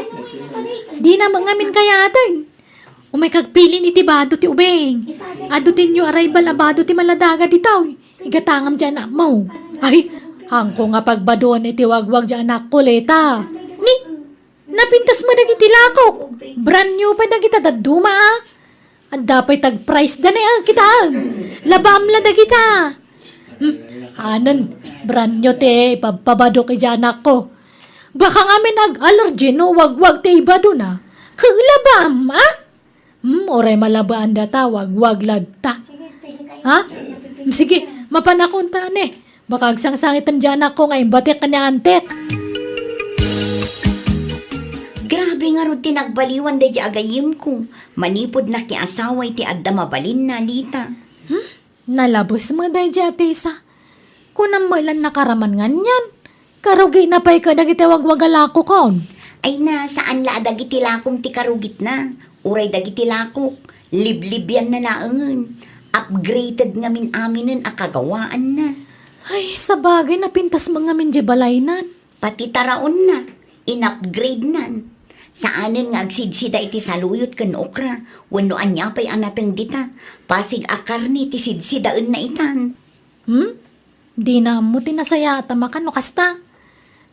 Dina met ngamin kayaten. Umayka agpilin iti bado ti ubing. Adu ti new arrival a bado ti maladaga ditoy. Igatangam ti anakmo. Ay, haanko nga pagbadoen iti wagwag ti anakko, Leta. Ni, napintas met dagiti lakok. Brand new pay dagita dadduma, ah. Adda pay tag-price da ni, ah, kitaem. Labaam la dagita. Hmm, anen, brand new ti ipabpabadok iti anakko. Baka ngamin ag-allergy no wagwag ti ibadona. Ket labaam, ah? Hmm, uray malabaan data, wagwag latta. Ha? Hmm, sige, mapanakon ta, ne. Baka agsangsangiten ti anakko nga imbatik ken ni antik. Grabe ngarud ti nagbaliwan daydi a gayyemko. Manipud nakiasawa iti adda mabalinna, Leta. Hmm? Nalabes met daydi a Tessa. Kunam met lan nakaraman nganyan. Karugina pay kadagiti wagwaga lakokon. Ay na, saan la a dagiti lakom ti karugitna. Uray dagiti lakok, liblibianna laengen. Upgraded ngamin aminen a kagawaanna. Ay, sabagay, napintas met ngamin di balaynan. Pati taraonna, in-upgradenan. Saanen nga agsidsida iti saluyot ken okra, wenno ania pay a nateng dita, pasig a karne ti sidsidaenna itan. Hmm? Dina ammo ti nasayaat a makan no kasta.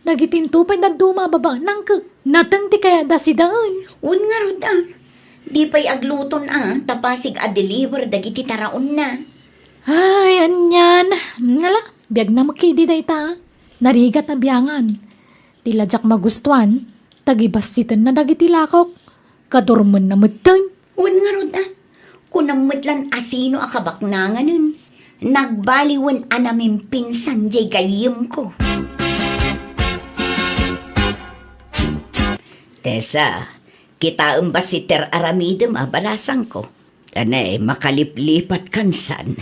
Dagitinto pay dadduma a babaenna ket nateng ti kayatda sidaen. Wen ngarud a. Di pay agluton a, ta pasig a deliver dagiti taraonna. Ay, anian. Nala, biagna met ketdi dayta. Narigat a biangan. Ti la diak magustuan, tagibassitenna dagiti lakok. Kadurmenna metten. Wen ngarud a. Kunam met lan a sino a kabaknanganen. Nagbaliwen a namimpinsan diay gayyemko. Tessa, kitaem bassit ti ar-aramidem a balasangko. Ania, makaliplipatkan san?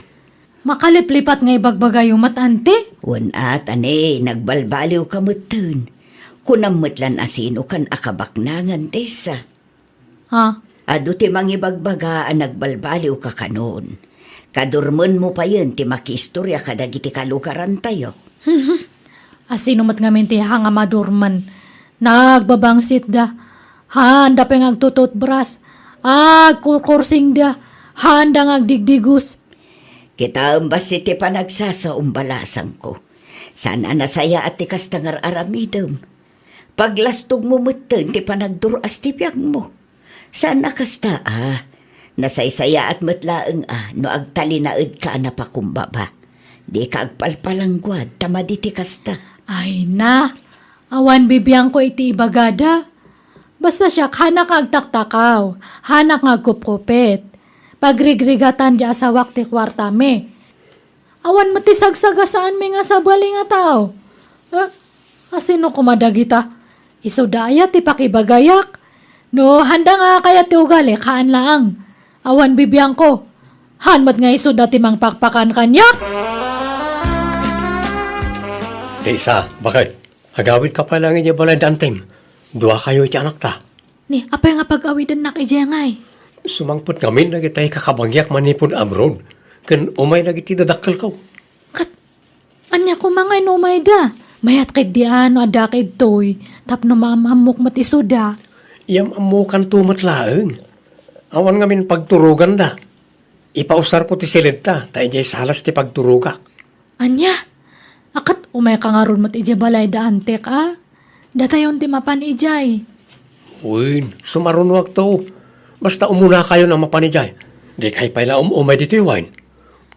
Makaliplipat nga ibagbagayo met, ante? Wen a, ania, nagbalbaliwka metten. Kunam met lan a sinokan a kabaknangan, Tessa. Ha? Adu ti mangibagbaga a nagbalbaliwka kanon. Kadurmenmo payen ti makiistoria kadagiti kalugarantayo. A sino met ngamin ti haan nga madurmen? Nagbabangsitda. Haanda pay nga agtututbras. Agkurkursingda. Haanda nga agdigdigus. Kitaem bassit ti panagsasaom, balasangko. Saan a nasayaat ti kasta nga ar-aramidem. Paglastogmo metten ti panagdur-as ti biagmo. Saan a kasta a, Nasaysayaat met laeng a no agtalinaedka a napakumbaba. Dika agpalpalangguad ta madi ti kasta. Ay na, awan bibiangko iti ibagada. Basta siak, hanak nga agtaktakaw, hanak nga agkupkupit. Pagrigrigatan di asawak ti kuartami. Awan met ti sagsagasaanmi nga sabali nga tao. Eh, asino koma dagita? Isuda aya ti pakibagayak? No, handa nga kayat ti ugalik, haan laang. Awan bibiangko. Haan met nga isuda ti mangpakpakan kaniak. Ti isa, bakit? Agawidka pay laeng idiay balay da Antem. Duakayo iti anakta. Ni, apay nga pag-awidennak idiay ngay? Sumangpet ngamin dagiti kakabagiak manipud abroad, ken umay dagiti dadakkelko. Ket ania koma ngay no umayda? Mayat ketdi a no adda ket ditoy, tapno maam-ammok met isuda. Iyam-ammokanto met laeng. Awan ngamin pagturoganda. Ipausarko ti siledta, ta idiay salas ti pagturogak. Ania? A ket umayka ngarud met idiay balay da Antek a? Datayon ti mapan idiay. Wen, sumarunoakto. Basta umunakayon a mapan idiay. Dikay pay la um-umay ditoy wen.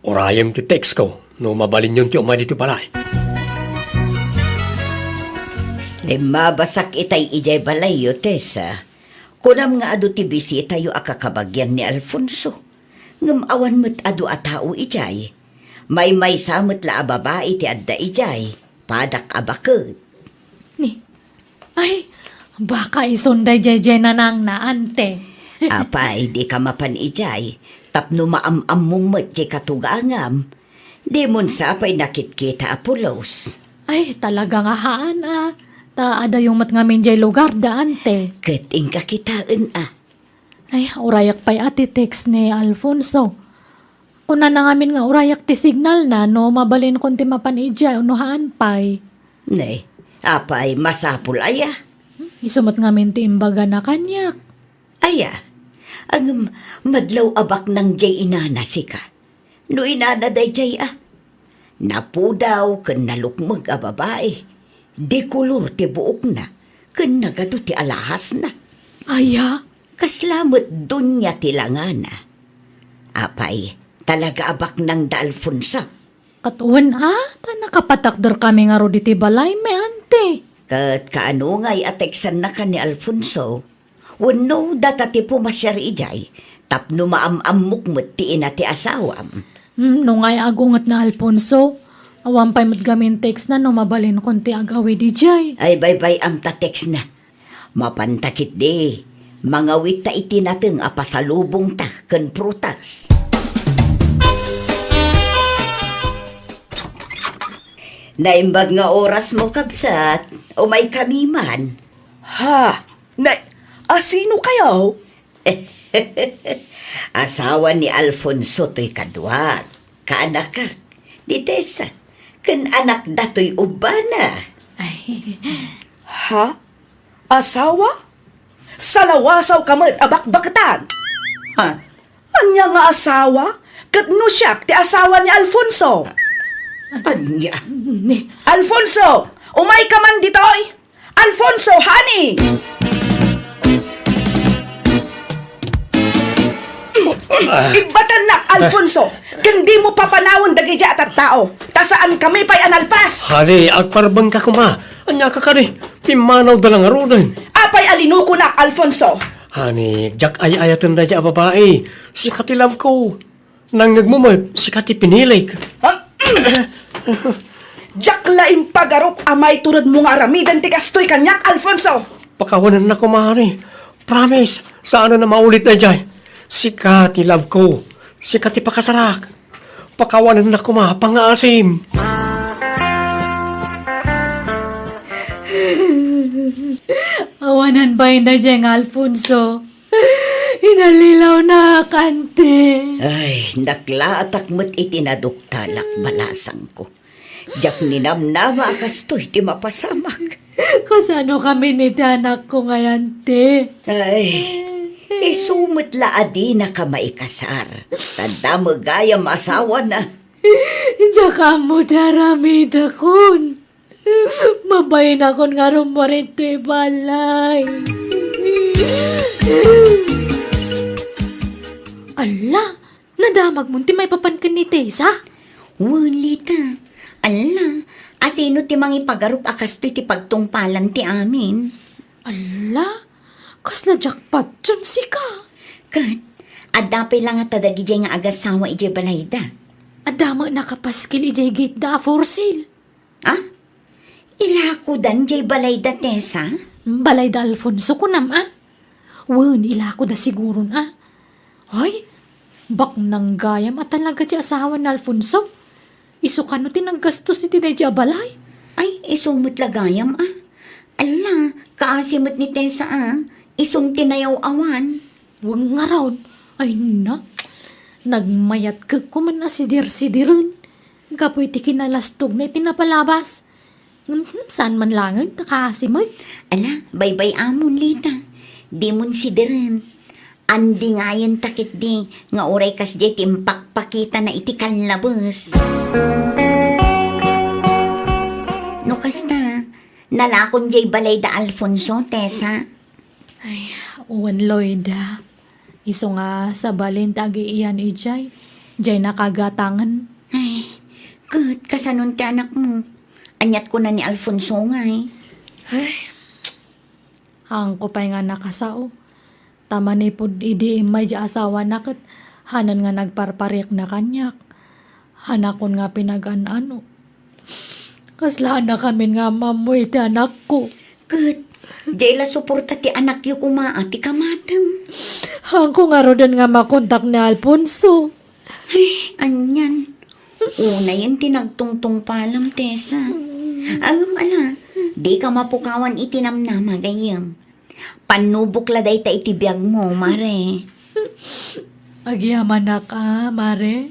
Urayem ti textko no mabalinyon ti umay ditoy balay. Limmabasak itay idiay balayyo, Tessa. Kunam nga adu ti bisitayo a kakabagian ni Alfonso. Ngem awan met adu a tao idiay. Maymaysa met la a babai ti adda idiay. Padak a baket. Ni, ay, baka isun daydiay nanangna, ante. Apay, dika mapan idiay, tapno maam-ammom met diay katugangam. Dimon sa pay nakitkita a pulos. Ay, talaga nga haan a. Ta adayo met ngamin diay lugar da, ante. Ket inka kitaen a. Ay, urayak pay a ti text ni Alfonso. Kunana ngamin nga urayak ti signalna no mabalinkon ti mapan idiay wenno haan pay. Ne, apay, masapul aya? Isu met ngamin ti imbagana kaniak. Aya, ngem madlaw a baknang diay inana sika. No inana daydiay a. Napudaw ken nalukmeg a babai. Dikolor ti buokna ken nagadu ti alahasna. Aya? Kasla met doña ti langana. Apay, talaga a baknang da Alfonso? Ket wen a, ta nakapatakderkami ngarud iti balaymi, ante. Ket kaano ngay a teksannakan ni Alfonso? Wenno data ti pumasiar idiay tapno maam-ammok met ti ina ti asawam? Hmm, no ngay agunget na Alfonso, awan pay met ngamin textna no mabalinkon ti ag-awid idiay. Ay, baybay-am ta textna. Mapanta ketdi, mangawitta iti nateng a pasalubongta ken prutas. Naimbag nga orasmo, kabsat. Umaykami man. Ha? Na, asino kayo? Asawa ni Alfonso toy kaduak, kaanakak, ni Tessa, ken anakda toy ubbana. Ay. Ha? Asawa? Salawasaw ka met a bakbaketan? Ha? Ania nga asawa? Ket no siak ti asawa ni Alfonso? Ania? Ni Alfonso, umay ka man ditoy! Alfonso, honey! Ah. Ibbatannak, Alfonso, ken dimo papanawen dagiti a tattao, ta saankami pay a nalpas. Honey, agparbengka koma. Ania ka kadi? Pimmanawda la ngaruden. Apay a linukonak, Alfonso? Honey, diak ay-ayaten daydiay a babai. Sika ti love ko. Nangngegmo met, sika ti pinilik. Ha? Diak la impagarup a maituredmo nga aramiden ti kastoy kaniak, Alfonso. Pakawanennak koma, honey. Promise, saanen a maulit daydiay. Sika ti love ko. Sika ti pakasarak. Pakawanennak koma, pangngaasim. Awanan pay daydiay nga Alfonso. Inallilawnak, ante. Ay, naklaatak met iti naduktalak, balasangko. Diak ninamnama a kastoy ti mapasamak. Kasano kami ni ti anakko ngay, ante? Ay, isu met la a dinaka maikasar. Ta adda met gayam asawana. Diak ammo ti aramidakon. Mabainakon nga rummuar ditoy balay. Alla, nadamagmon ti maipapan ken ni Tessa? Wen, Lita. Alla, asino ti mangipagarup a kastoy ti pagtungpalan ti amin? Alla, kasla jackpot yon sika. Ket, adda pay la ngata dagidiay nga agasawa idiay balayda? Adda met nakapaskil idiay gate da a for sale. Ah? Ilakodan diay balayda, Tessa? Balayda Alfonso, kunam, a? Wen, ilakoda siguron, a. Ay, baknang gayam a talaga ti asawa ni Alfonso. Isu kano ti naggastos iti daydiay a balay? Ay, isu met la gayam, a. Alla, kaasi met ni Tessa, a. Isun ti nayaw-awan. Wen ngarud, ay na, nagmayat kekko man a sidir-sidiren, gapu iti kinalastogna iti napalabas. Ngem, hmm, saan man laeng ta kaasi met. Ala, baybay-amon, Lita. Dimon sidiren. Andingayen ta ketdi nga uray kasdiay ti impakpakitana iti kanlabes. No kasta, nalakon diay balayda Alfonso, Tessa? Ay, wen, Loida. Isu nga sabali ti agiian idiay, diay nakagatangen. Ay, ket kasanon ti anakmo? Aniat kuna ni Alfonso ngay? Ay, haanko pay nga nakasao. Ta manipud idi immay diay asawana ket hanan nga nagparparikna kaniak. Hanakon nga pinagan-ano. Kasla haanna kamin nga ammo iti anakko. Ket, diay la suporta ti anakyo koma a ti kamatem. Haanko ngaruden nga makontak ni Alfonso. Ay, anian. Unayen ti nagtungtungpalam, Tessa. Ngem ala, dika mapukawan iti namnama, gayyem. Pannubok la dayta iti biagmo, Mare. Agyamanak a, Mare.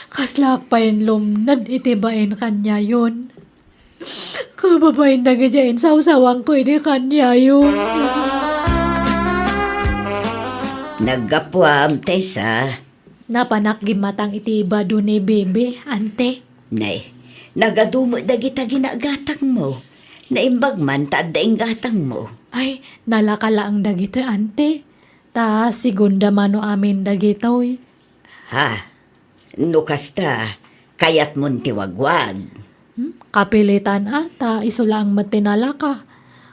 Kaslaak pay lumned iti bain kaniayon. Kababain dagidiay insawsawanko idi kaniayo. Naggapuam, Tessa. Napanak gimmatang iti bado ni Bebe, ante. Nay, nagadu met dagita ginagatangmo. Naimbag man ta adda inggatangmo. Ay, nalaka laeng dagitoy, ante. Ta segunda mano amin dagitoy. Ha? No kasta, kayatmon ti wagwag? Hmm? Kapilitan a, ta isu laeng met ti nalaka.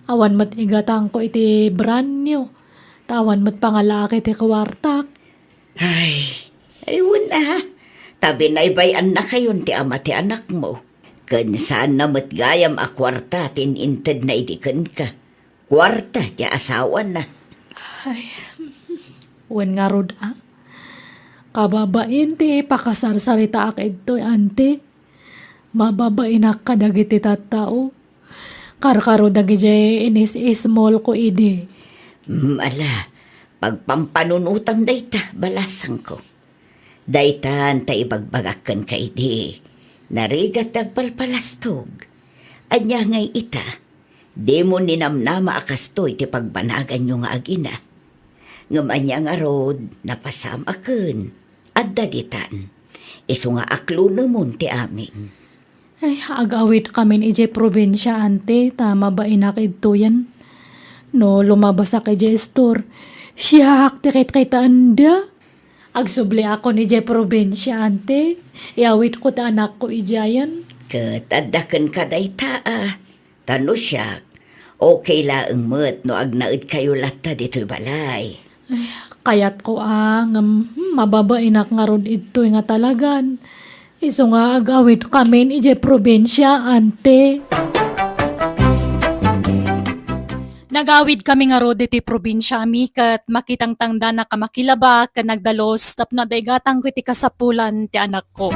Awan met igatangko iti brand new. Ta awan met pangalaak iti kuartak. Ay, ay, wen a. Ta binaybay-annakayon ti ama ti anakmo. Ken saanna met gayam a kuarta ti in-intedna idi kenka. Kuarta ti asawana. Ay, wen ngarud a. Kababain ti pakasarsaritaak idtoy, ante. Mababainak kadagiti tattao. Karkaro dagidiay inis-ismolko idi. Mm, ala, pagpampanunotam dayta, balasangko. Daytan ta ibagbagak kenka idi. Narigat ti agpalpalastog. Ania ngay ita? Dimo ninamnama a kastoy ti pagbanaganyo nga agina. Ngem ania ngarud, napasamaken. Adda ditan. Isu nga aklonemon ti amin. Ay, agawidkamin idiay probinsia, ante, ta mabainak idtoyen. No lumabasak idiay store, siak ti kitkitaenda. Agsubliakon idiay probinsia, ante. Iawidko ti anakko idiayen. Ket adda kenka dayta a. Ta no siak, okay laeng met no agnaedkayo latta ditoy balay. Ay, kayatko a, ngem, hmm, mababainak ngarud idtoy nga talagan. Isu nga agawidkamin idiay probinsia, ante. Nagawidkami ngarud iti probinsiami ket makitangtangdanak a makilaba ken nagdalus tapno adda igatangko iti kasapulan ti anakko.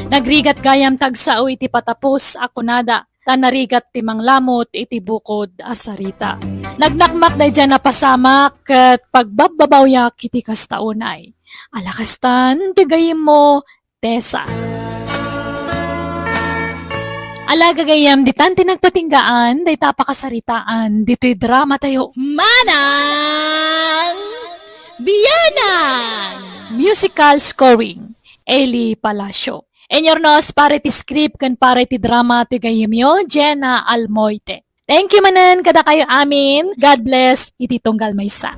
Nagrigat gayam ta agsao iti patapos a kunada, ta narigat ti manglamut iti bukod a sarita. Nagnakmak daydiay a napasamak ket pagbabbabawiak iti kasta unay. Ala kastan ti gayyemmo, Tessa. Ala gagayyem, ditan ti nagpatinggaan dayta a pakasaritaan ditoy dramatayo, Manang Bianang! Musical scoring, Eli Palacio. Inyurnos para iti script ken para iti drama ti gayyemyo, Jenna Almoite. Thank you manen kadakayo amin. God bless iti tunggal maysa.